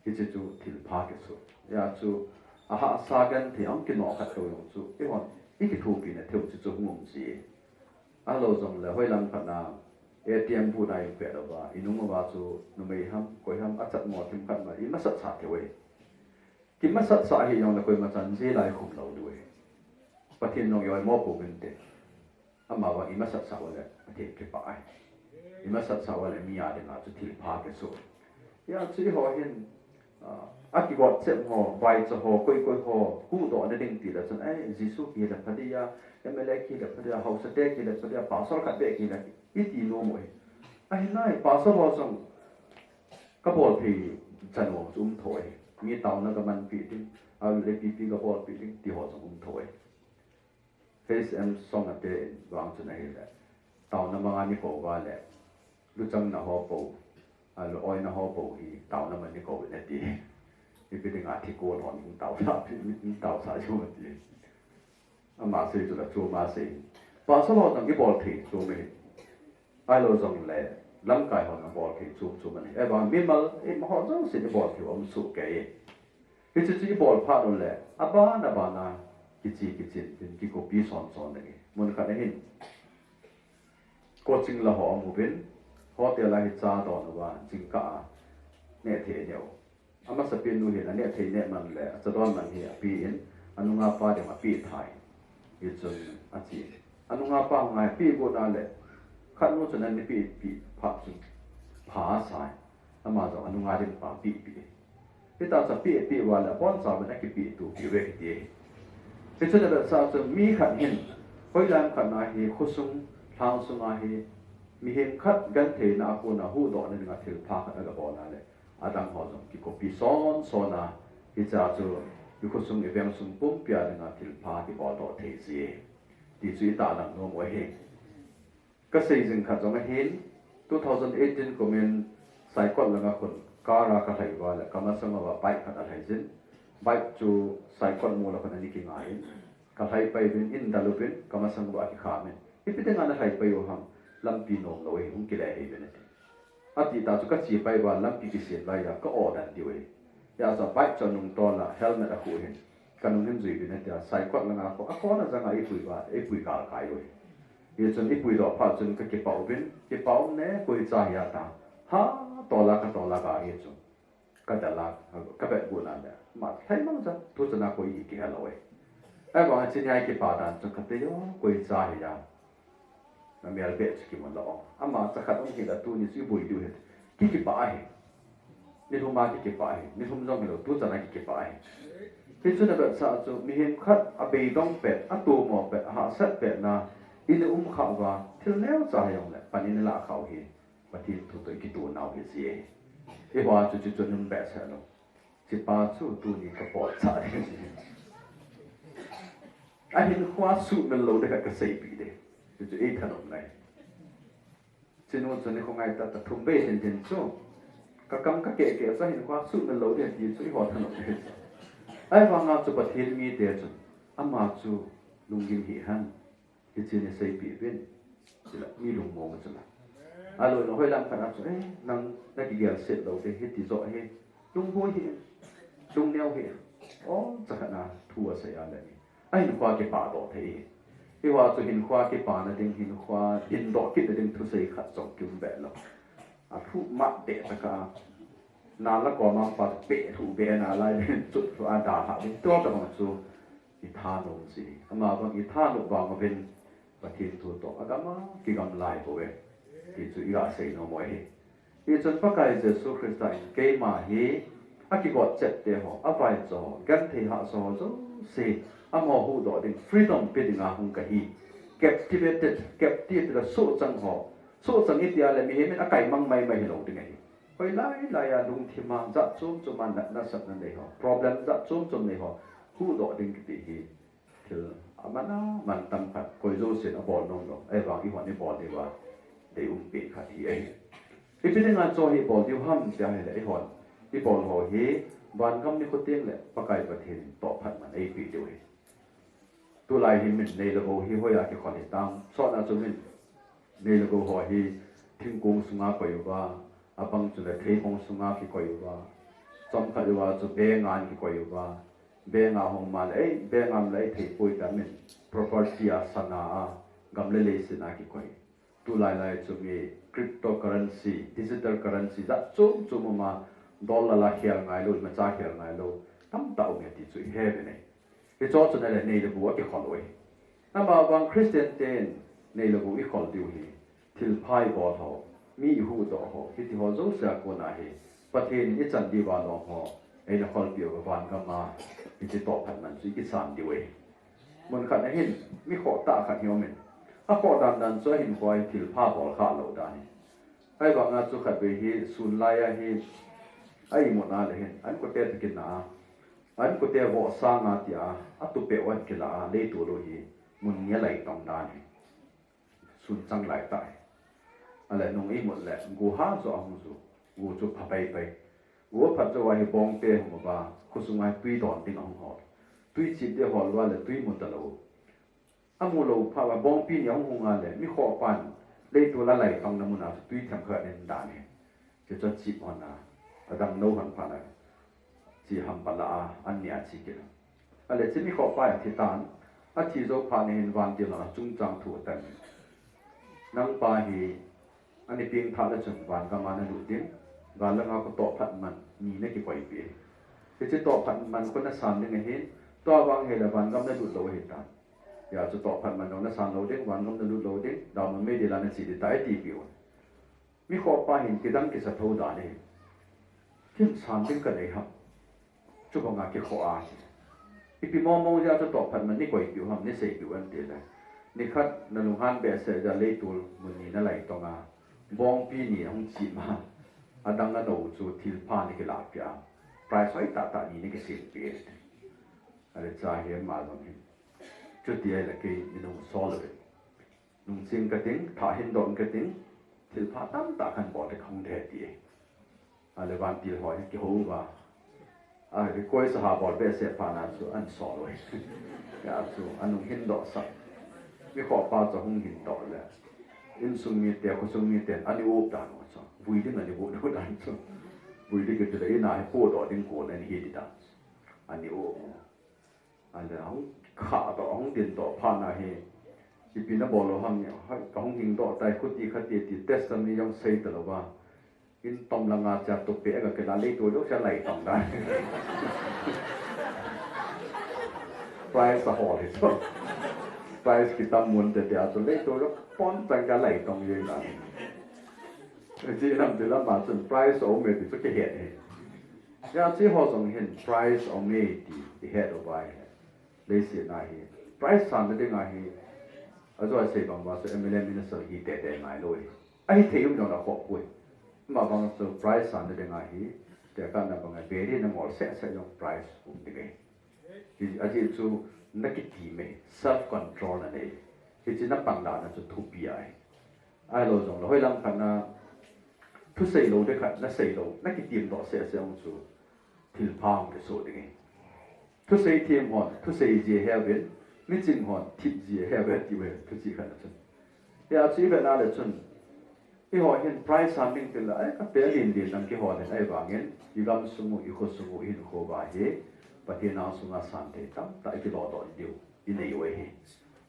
Hiche chu thil pha kisu. Hia chu a hahsa genthei a kino khat tou jong chu eihon i kithopi na theu chu chu hung um ji. Ahilou jong le hoilam khat na A T M bu na i pe lou va, i nung uva chu numei ham, koi ham, a chat mo thim khat ma, i masat sa theu e. Ki masat sa hi jong le koima chan ji lai khum lou diu e. Pathen jong i oimo pou vin te. Ama vang i masat sa uva le Pathen kipah ahi. I masat sa uva le mi a dinga chu thil pha kisu. Hia chu eiho hin, ah, a kigot chem ho, vaicha ho, koi koi ho, huhdoh na ding ti le chun, ai, Jesu kihi le pha dia, M L A kihi le pha dia, haosa te kihi le pha dia, pastor khat beh kihi le, i ti nom u hi. Ahi nai, pastor ho jong ka bol thei chan u chu um tho ahi. Mi taona ka man pi ding, a le pi pi ka bol pi ding, ti ho jong um tho ahi. H M Song a te in vang chun ahi le. Taona manga ni ko va le. Luchang na ho po. A lu oi na ho po hi taona man ni ko na ti. Ipi dinga thi ko hon hung tao sa, hung tao sa jo ti. Ama sei chu la chu ma sei. Pastor ho jong i bol thei chu me. Ahilou jong le. Lamkai hon a bol thei chu chu man. E ba mimal, i ma ho jong sei i bol thei um su ke. Hiche chu i bol phat u le, aban aban a, kichi kichin tin kikopi son son ding. Mun khat na hin, coaching la ho amu vin, hotel a hi cha don uva, jingkah a, neh thei neh u. Amasa pi nu hin, a neh thei neh man le, a cha don man hi, a pi in, a nunga pa ding a pi thai. Hichun, a chi. A nunga pa ngai pi bu na le, khat nu chun a ni pi, pi phat chun, pha sai. Ama jong a nunga ding pa pi pi. Hita cha pi pi uva le, abon cha vin a kipi tu pi ve kiti. Hichun a vetsah chu mi khat hin, hoilam khat na hi, khosung, lhang sunga hi, mihem khat gentheina a kona huhdoh na dinga thil pha khat a ga bol na le, adang ho jong kikopi son son a, hicha chu, i khosung i veng sung pumpi a dinga thil pha kibol doh thei ji. Ti chu i tahlang nom u ahi. Ka sei jing khat jong ahin, two thousand eighteen kumin Saikot langa khun car a ka lhai uva le, ka masang uva bike khat a lhai jin, bike chu Saikot mol a khun a ni kingai in, ka lhai pai uvin, in dal uvin, ka masang uva kikham in, ipi dinga na lhai pai u ham, lampi nom lou ahi, hung kile hei uvin ati. Ati ta chu ka che pai uva lampi kisem lai a ka o dan diu ahi. Hia chu bike chu a nung tol a helmet a khu hin. Ka nung hin jui uvin atia, Saikot langa khu a kona janga i pui uva, i pui kal kai u ahi. Hichun i pui doh phat chun ka kipah uvin, kipah um ne, koi cha hia ta. Ha, tol a ka tol a ka hi chu. Ka dal a, ka bet gu na le. Ma, lhai mang cha, tu chana koi i kihe lou ahi. Ahivang a chini a i kipah dan chu ka ti o, koi cha hia. Na mel beh chu kimu lou. Ama cha khat um hi la tuni chu i boi diu ahi. Ki kipah ahi. Ni lhum a ki kipah ahi. Ni lhum jong hilou tu chan a ki kipah ahi. Hichun a vetsah chu mihem khat a beidong pet, a tomo pet, a hahsat pet na i na um kha uva, thil neocha hi jong le, pan i na lah kha u hi. Pathen thu toh i kitoh nau hi ji ahi. Eiho a chu chu chu nung behseh lou. Chi pa chu tuni ka pot cha ding. A hinkho a suhmil lou ding khat ka seipeh ding. Chu chu ei thanom nai. Chinu chu ni khongai ta ta thum bei hin hin chu. Ka kam ka keh keh chu a hinkho a suhmil lou ding ti chu eiho thanom ding. Ahivang a chu Pathen mite chun ama chu lunggim hih hen. Hiche ni seipeh uvin. Chule, mi lungmong a chule. Aloi na hoilam khat a chu, eh, nang na kigel set lou te, hiti joh hi. Lungboi hi. Lungneo hi. O, cha khat na thu asei a le ni. A hinkho a kipah doh thei hi. Hiho a chu hinkho a kipana ding, hinkho a dingdoh kitna ding thusei khat jong kium be lou. A thu mat be taka. Na la ko ma pa pe thu be na lai chu thu a da ha ding to ta bang chu. I thanom si. Ama bang i thanom bang uvin Pathen thu toh a gam a kigam lai bou ve. Ti chu i ga sei nom u ahi. Hichun Pakai Jesu Christa in keima hi akigot chet te ho, avaicha ho, genthei hahsa ho jouse, amaho huhdoh ding, freedom pe dinga hung kahi. Captivated, captive la sohchang ho. Sohchang itia le mihem in akai mang maimai hilou ding ahi. Hoilai laia lungthima jat chom choma natna satna nei ho, problem jat chom chom nei ho huhdoh ding kiti hi thil aman aman tam khat, koi jousen abol nom lou. Ahivang eihon ibol diuva deium pen khat hi ahi. Ipi dinga chu hi ibol diu ham tia ahile, eihon ibol ho hi vangam nikho teng le Pakai Pathen in tohphat man eipeh diu ahi. Tulai hi min nei le gou hi hoiya kikhol hitam? Sotna chu min nei le gou ho hi thingkung sunga koi uva, abang chule theibong sunga kikoi uva, chomkhat uva chu bank a kikoi uva, bank a hung ma le, ei, bank a um le ei theipoi tia min property a, sana a, gam le leiset a kikoi. Tulai lai chu mi cryptocurrency, digital currency jat chom chom uma, dollar la khel ngailou, imacha khel ngailou tamtah ume ti chu ihe uve nei. Hicho chun ahile nei le gou akikhol u ahi. Amavang Christian ten nei le gou ikhol diu hi thilpha ibol ho, mi ihuhdoh ho, hiti ho jouse a kona hi Pathen in ichan diuva lom ho eina kholpeh uva, vangam a hiche tohphat man chu ikisan diu ahi. Mun khat ahin, mi khohtah khat hi aumin, akhoh dan dan chu ahinkhoa hi thilpha bol khah lou dan ahi. Ahivanga chu khatvei hi sun laia hi a imutna le hin, an kote toh kina a, an kote voh sanga tia atupeh u an kila a, leitol u hi mun ni alai tong dan ahi. Sun chang lai tah ahi. Ahile nung imut le gu ha joh ahung ju, gu chu pha paipai. Gu aphat jouva hi bongte hung uva, khosunga hi twi don ding ahung hol. Twi chip ding ahol uva le twi mu talou. Amu lou phat uva bongpi ni ahung hunga le, mi khohpan leitol a lai tongna muna chu twi themkhat in dan ahi. Hichu achip hon a, adang nou hon phat a, chi hampa lah a, an nia chi kit a. Ahile hiche mi khohpa hi athitan, athi jou phat in hin vantil a chungchang thu atan. Nangpa hi ani pengthah le chun vangam a nalut ding, gal langa khu tohphat man ni nakikoipeh. Hiche tohphat man khu nasan ding ahin, tua vang hile vangam nalut lou ahitan. Hijeh chun tohphat man jong nasan lou ding, vangam nalut lou ding, damun meidil a nache ding tah e atipeh u. Mi khohpa hin kidang kisa tho dan ahi. Kin san ding kanei ham? Chubanga kikhoh a hi. Ipi mong mong jeh a chu tohphat man neikoipeh u ham, neseipeh u ham tile, nikhat nalunghan behseh jeh a leitol mun ni nalai tonga, bongpi ni ahung chip ma, adang anou chu thilpha nekilah peh a, prize hoitah tah ni nekisem peh. Ahile cha hi ama jong hin, chuti ahile kei minung sol uve. Nungching kating, thah hindoh kating, thilpha tamtah kahin bol le kahung de ti. Ahile vantil ho hi kihou uva, a request aha bol behseh phat na chu ahin sol uve. Hijeh chun anung hindoh sah. Mi khohpa chu hung hindoh le, insung mite, khosung miten ani up dan u chu, vui ding ani up dan chu, vui ding kiti le in a hi pohdoh ding kon ahi ti dan chu, ani up u. Ahile ahung khahdoh, ahung dindoh phat na hi, ipi nabol u ham, hoi, kahung hingdoh tai, khuti khati ti testimony jong sei talouva, in tom langa cha tupeh a kakila, leitol jouse alai tong dan. Prize ahol hi chu. Prize kitam mun tete a chu leitol jou pon chang cha alai tong jeng dan. Hiche lam ti lama chun prize aume ti chu kihet hi. Hijeh chun hiche ho jong hin prize aume ti ihet uva ahile, leiset a hi prize sanna dinga hi, ajo asei bang uva chu M L A minister hi tete ngailou ahi. Ahithei um jongle akhoh poi. Amavang chu prize sanna dinga hi, tekahna banga beri namol seh seh jong prize um ding ahi. Hi, ajeh chu nakitim e, self control nanei. Hiche napanlahna chu thupi ahi. Ahilou jongle hoilam khat na thusei lou ding khat nasei lou, nakitim doh seh seh jong chu thilpha hung kisoh ding ahi. Thusei them hon thusei ji aheuvin, miching hon thip ji aheuve tiu ahi, thuchih khat na chun. Hijeh chun ivet na le chun, eiho hin prize san ding tile, ai, kapen len len dang kihol in, ahivangin igamsung u, ikhosung u, ihinkho uva hi Pathen angsunga santhei tamtah ikilodoh diu inei u ahi.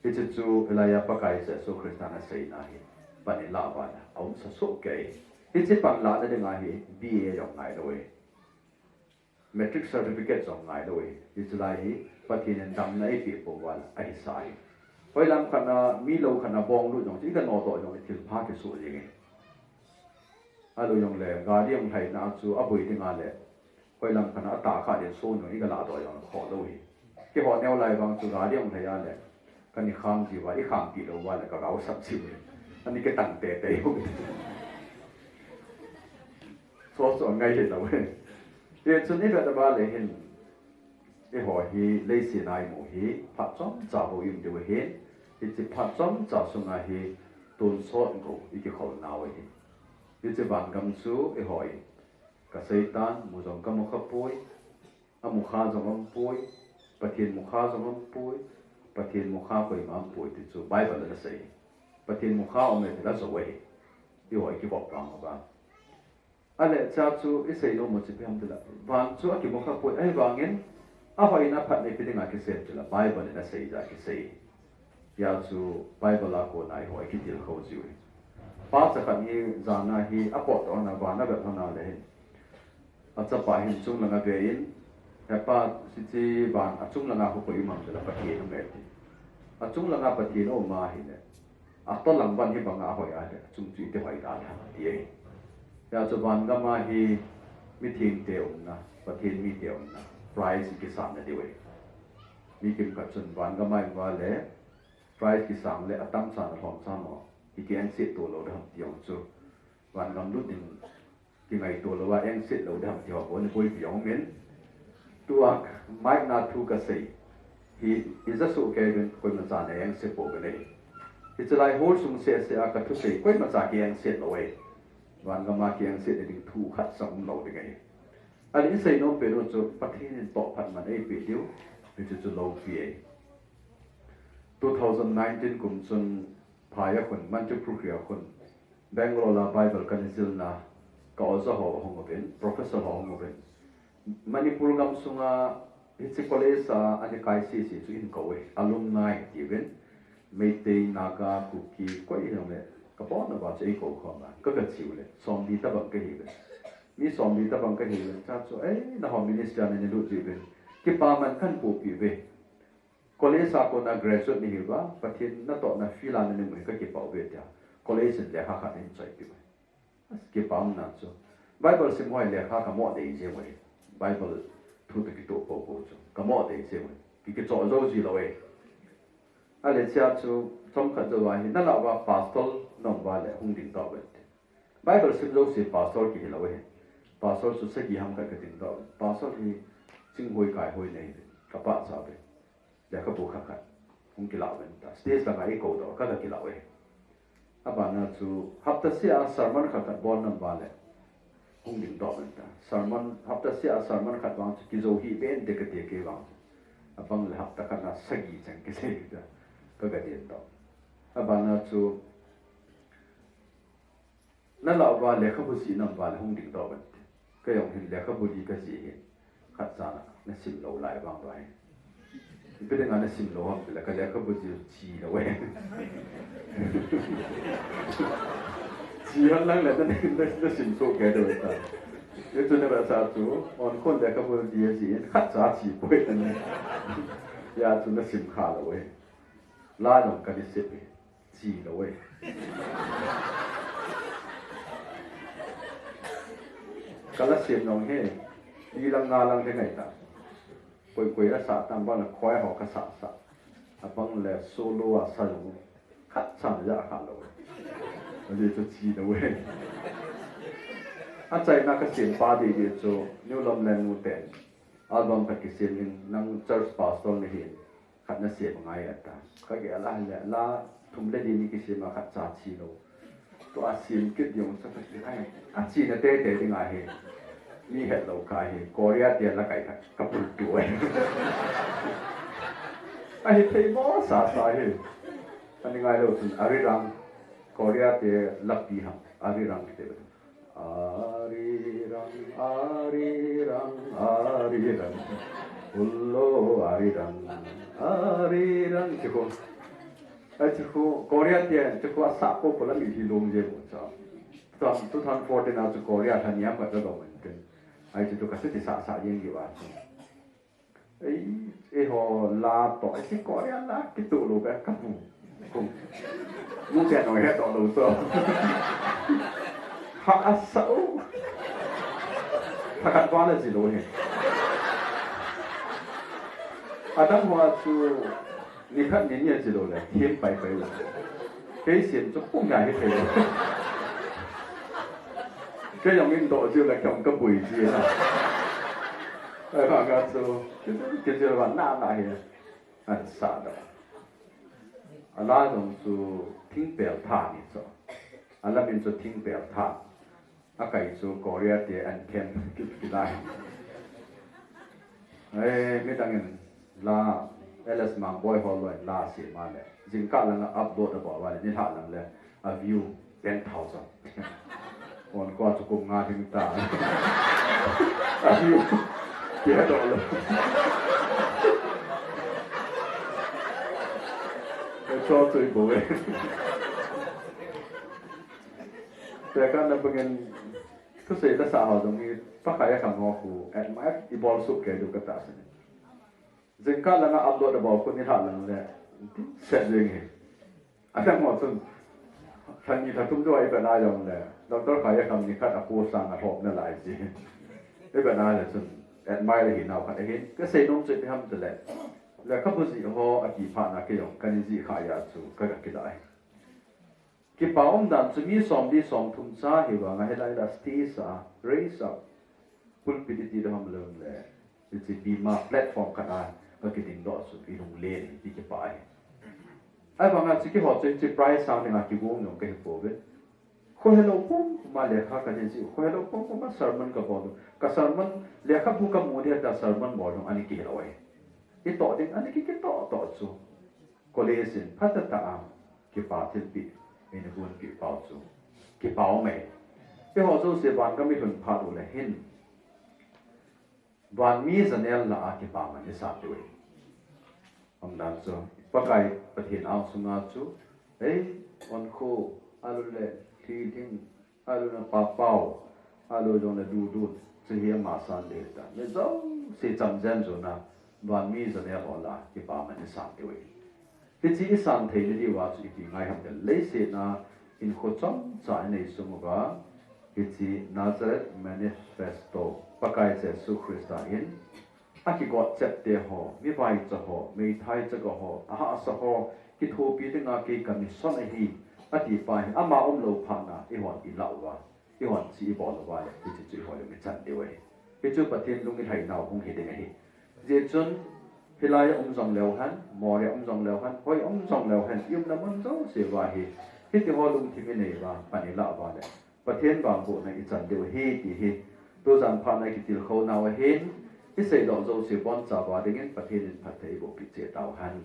Hiche chu hilaiya Pakai Jesu Christan aseina hi pan ilah uva le aumsa soh kei. Hiche panlahna dinga hi B A jong ngailou ahi. Matric certificate jong ngailou ahi. Hiche lai hi Pathen in damna eipeh pou uva le ahisa ahi. Hoilam khat na, mi lou khat na bong lut jong chu, iganodoh jong thilpha kisoh jeng ahi. Alu jong le, gari jong lhaina chu aboi ding a le, hoilam khat a atah kha le, so nu i gala do jong kho lo hi. Kihou neo lai vang chu gari jong lhai a le, kani kham ji va, i kham ti lo va le, ka gao sap ji ve. Ani ke tang te te ho. So so ngai hi lo ve. Ye chun i vet a ba le hin, eiho hi leiset a i mu hi, phat chomcha bou i um diu ahin, hiche phat chomcha sunga hi tonsot go i kikhol nau ahi. Hiche vangam chu eiho in, ka Satan mu jong ka mu kha poi, a mu kha jong um poi, Pathen mu kha jong um poi, Pathen mu kha koima um poi ti chu Bible in asei. Pathen mu kha um e ti la jo ahi. Eiho i kivop vang uva. Ahile cha chu i sei nom u chu ipi ham tile, van chu akimu kha poi, ahivangin ahoina phatna ipi dinga kisem tile, Bible in asei jeh a kisei. Hia chu Bible a kona eiho i kitilkhou jiu hi. Pa cha khat hi jan a hi apotdoh na van avet lhon a le hin, achapa hin chunglang a ve in, "He pa, hiche van a chunglang a kho koi um ham?" tile, "Pathen um e," ati. "A chunglang a Pathen aum ahile, a tolang van hi banga ahoi a le, achung chu iti hoi da ham?" ati e. Hia chu vangam a hi mithengte umna, Pathen mite umna, prize i kisang na diu e. Mi kimkhat chun vangam a i um uva le, prize kisang le atam chan alhom chan mo, i ki engset to lou ding ham ti jong chu, vangam lut ding kingaito louva engset lou ding ham ti ho bou ni boipi jong um in. Tua mic na thu kasei hi i ja soh kei uvin, koima chan a engse pouvin ahi. Hiche lai hall sung seh seh a ka thusei koima cha ki engset lou ahi. Vangam a ki engset ding thu khat jong um lou ding ahi. Ahile i sei nom pen u chu Pathen in tohphat man eipeh diu, hichu chu loupi ahi. Two thousand nineteen kum chun phai a khun, Manchukhria khun, Bangalore a Bible kana jilna, ka oja ho ahung uvin, professor ho ahung uvin. Manipur gam sunga hiche college a ana kai sese chu eikou e, alumni tiuvin, Meitei, Naga, Kuki, koi hijongle, ka pon uva chu eikou khom a, ka gache u le, somli tabang kahiuvin. Mi somli tabang kahiuvin, cha chu, "Ei, nahon ministry a nalut jiuvin, kipa man kahin pohpeh uve. College a kona graduate nahiuva, Pathen natohna field a nanei u hi kakipah uve," tia college in lekha khat ahin choipeh uve. Kipa umna chu, Bible sim ho hi lekha kamoh dei jeng uve. Bible thu toh kitoh poupou chu kamoh dei jeng uve. Ki, kichoh jou ji lou e. Ahile chea chu chomkhat jouva hi, nalah uva pastor naum uva le hung dingdoh uvin, ati. Bible sim jouse pastor kihi lou ahi. Pastor chu sagi ham khat kadingdoh uvin. Pastor hi chinghoi kaihoi nahiuvin, kapachat uve. Lekhabu khat khat hung kilah uvin ta. Stage langa eikou doh, ka, ka kilah uve. Abana chu hapta seh a sermon khat khat bol naum uva le hung dingdoh uvin ta. Sermon, hapta seh a sermon khat vang chu kijou hih beh inte kati kei vang chu. Abang le hapta khat na sagi cheng kisei ta. Ka, ka dingdoh. Abana chu, nalah uva lekhabu jih naum uva le hung dingdoh uvin, ati. Kei jong hin lekhabu li kajih ahin, khatcha na, nasim lou lai vang uva hi. Ipi dinga nasim lou ham tile, ka lekhabu jih u chi lou e. Chi hen lang le na, na, nasim soh kei diu ahitai. Hichu navetsah chu, onkhon lekhabu li ajih in, khatcha chi poi ati. Hia chu nasim kha lou e. La jong kana sep e. Chi lou e. Ka la sem jong hi, li lang nga lang hi ngai ta. Koi koi la sa tam bang le choir ho ka sa sa. Abang le solo a sa jong khatcha na ja kha lou e. Ajeh chu chi lou e. Achaina ka sem pa didi chu New Lomlengnu ten album khat kisem in, nang church pastor nahin, khat nasem ngai ata. Ka gel a le, la thum le li ni kisem a khatcha chi lou. Tua sem kit ding chu kati ai. Achina teitei ding ahi. Mi het lou kha hi. Korea te la kai kha, ka pul tu ai. Ahi thei mo sa sa hi. Ani ngai lou chun Arirang. Korea te lapi ham. Arirang te. Arirang, arirang, arirang. Ullo arirang, arirang. Chu khu, ai chu khu, Korea te, chu khu asa popo la mi hi lom je mo cha. Two thousand fourteen a chu Korea thani a pat la dong ten. Ai chu tu ka se ti sa sa jeng ji va chu. Ei, eiho la toh, ei, Korea la kitoh lou ka, ka bu. Kum. Mu te no he toh lou so. Pha asa u. Pha khat val a ji lou hi. Adang hoa chu ni khat ni ni a ji lou le, thim pai pai u. Kei sim chu pung ya hi thei lou. Kei jong in doh ji u le, kei jong ka bui ji na. Ai ba nga chu, kei ji va na na hi. An sa da. A la jong chu Thingpel Tha ni chu. A la min chu Thingpel Tha. A kai chu Korea te an khen kit kit lai. Ai, midang in la L S Mangboi ho loi la si ma le. Jingkah lang a upload a bol va le, nilhah lang le a view ten thousand. On ko chu kum nga ding ta. A view. Kei doh lou. Kei cho chui bo e. Te ka na bangin thusei la sa ho jong hi Pakai a kham ho khu admire i bol suk kei diu ka tahsan. Jingkah lang a upload a bol khu nilhah lang le set jing hi. A dang ho chun lha ni lha thum chu i be na jong le Doctor Khai a kham ni khat a khu sang a lhop na lai ji. I be na le chun admire hi nau khat ahin. Ka sei nom chu ipi ham ti le, lekhabu jih ho a kiphatna kei jong ka ni jih kha a chu ka ga kilai. Kipa um dan chu mi som li som thum cha hi vang a, hilai la stage a raise up pulpit i ti ding ham lou le, hiche bima platform khat a ka kiding doh chu i lunglen hi ti kipa ahi. Ahivang a chu keiho chu hiche prize sang ding a kigong jong ka hi pouve. Khohelou pum pum a lekha ka jih ji u, khohelou pum pum a sermon ka bol u. Ka sermon, lekhabu ka mu dia ta sermon bol jong ani kihil u ahi. I toh ding ani ki, kitoh toh chu. College in phatah tah a kipa thilpeh eina bonpeh pau chu kipa um e. Eiho jouse van gam i lhun phat u le hin, van mi janel lah a kipa man i sah diu ahi. Umdan chu Pakai Pathen angsunga chu, ei, onkho, alu le lhi ding, alu na papau, alu jong le dudu, chu hi ama san ding ta. Mi jouse chamjen jona, van mi janel ho lah a kipa man i sah diu ahi. Hiche i san theina diuva chu ipi ngai ham tile, leiset a hinkho chomcha i nei sung uva, hiche Nazareth Manifesto, Pakai Jesu Christa in a kigot chep te ho, mi vaicha ho, meithai chaga ho, ahahsa ho, kithopi dinga kei ka mission ahi, ati pa hi, ama umlou phat na, eihon i lah uva, eihon chu i bol uva le, hiche chu eiho jong i chan diu ahi. Hichu Pathen lung i lhai nau hung hi ding ahi. Hijeh chun, hilai a um jong leu hen, Moreh a um jong leu hen, hoi a um jong leu hen, i umna mun jouse uva hi, hiti ho lungthim i nei uva, pan i lah uva le, Pathen vangbohna i chan diu ahi ti hi, tujan phat na i kitilkhou nau ahin, i seidoh jouse boncha uva dingin Pathen in phatthei eiboh peh cheh tau hen.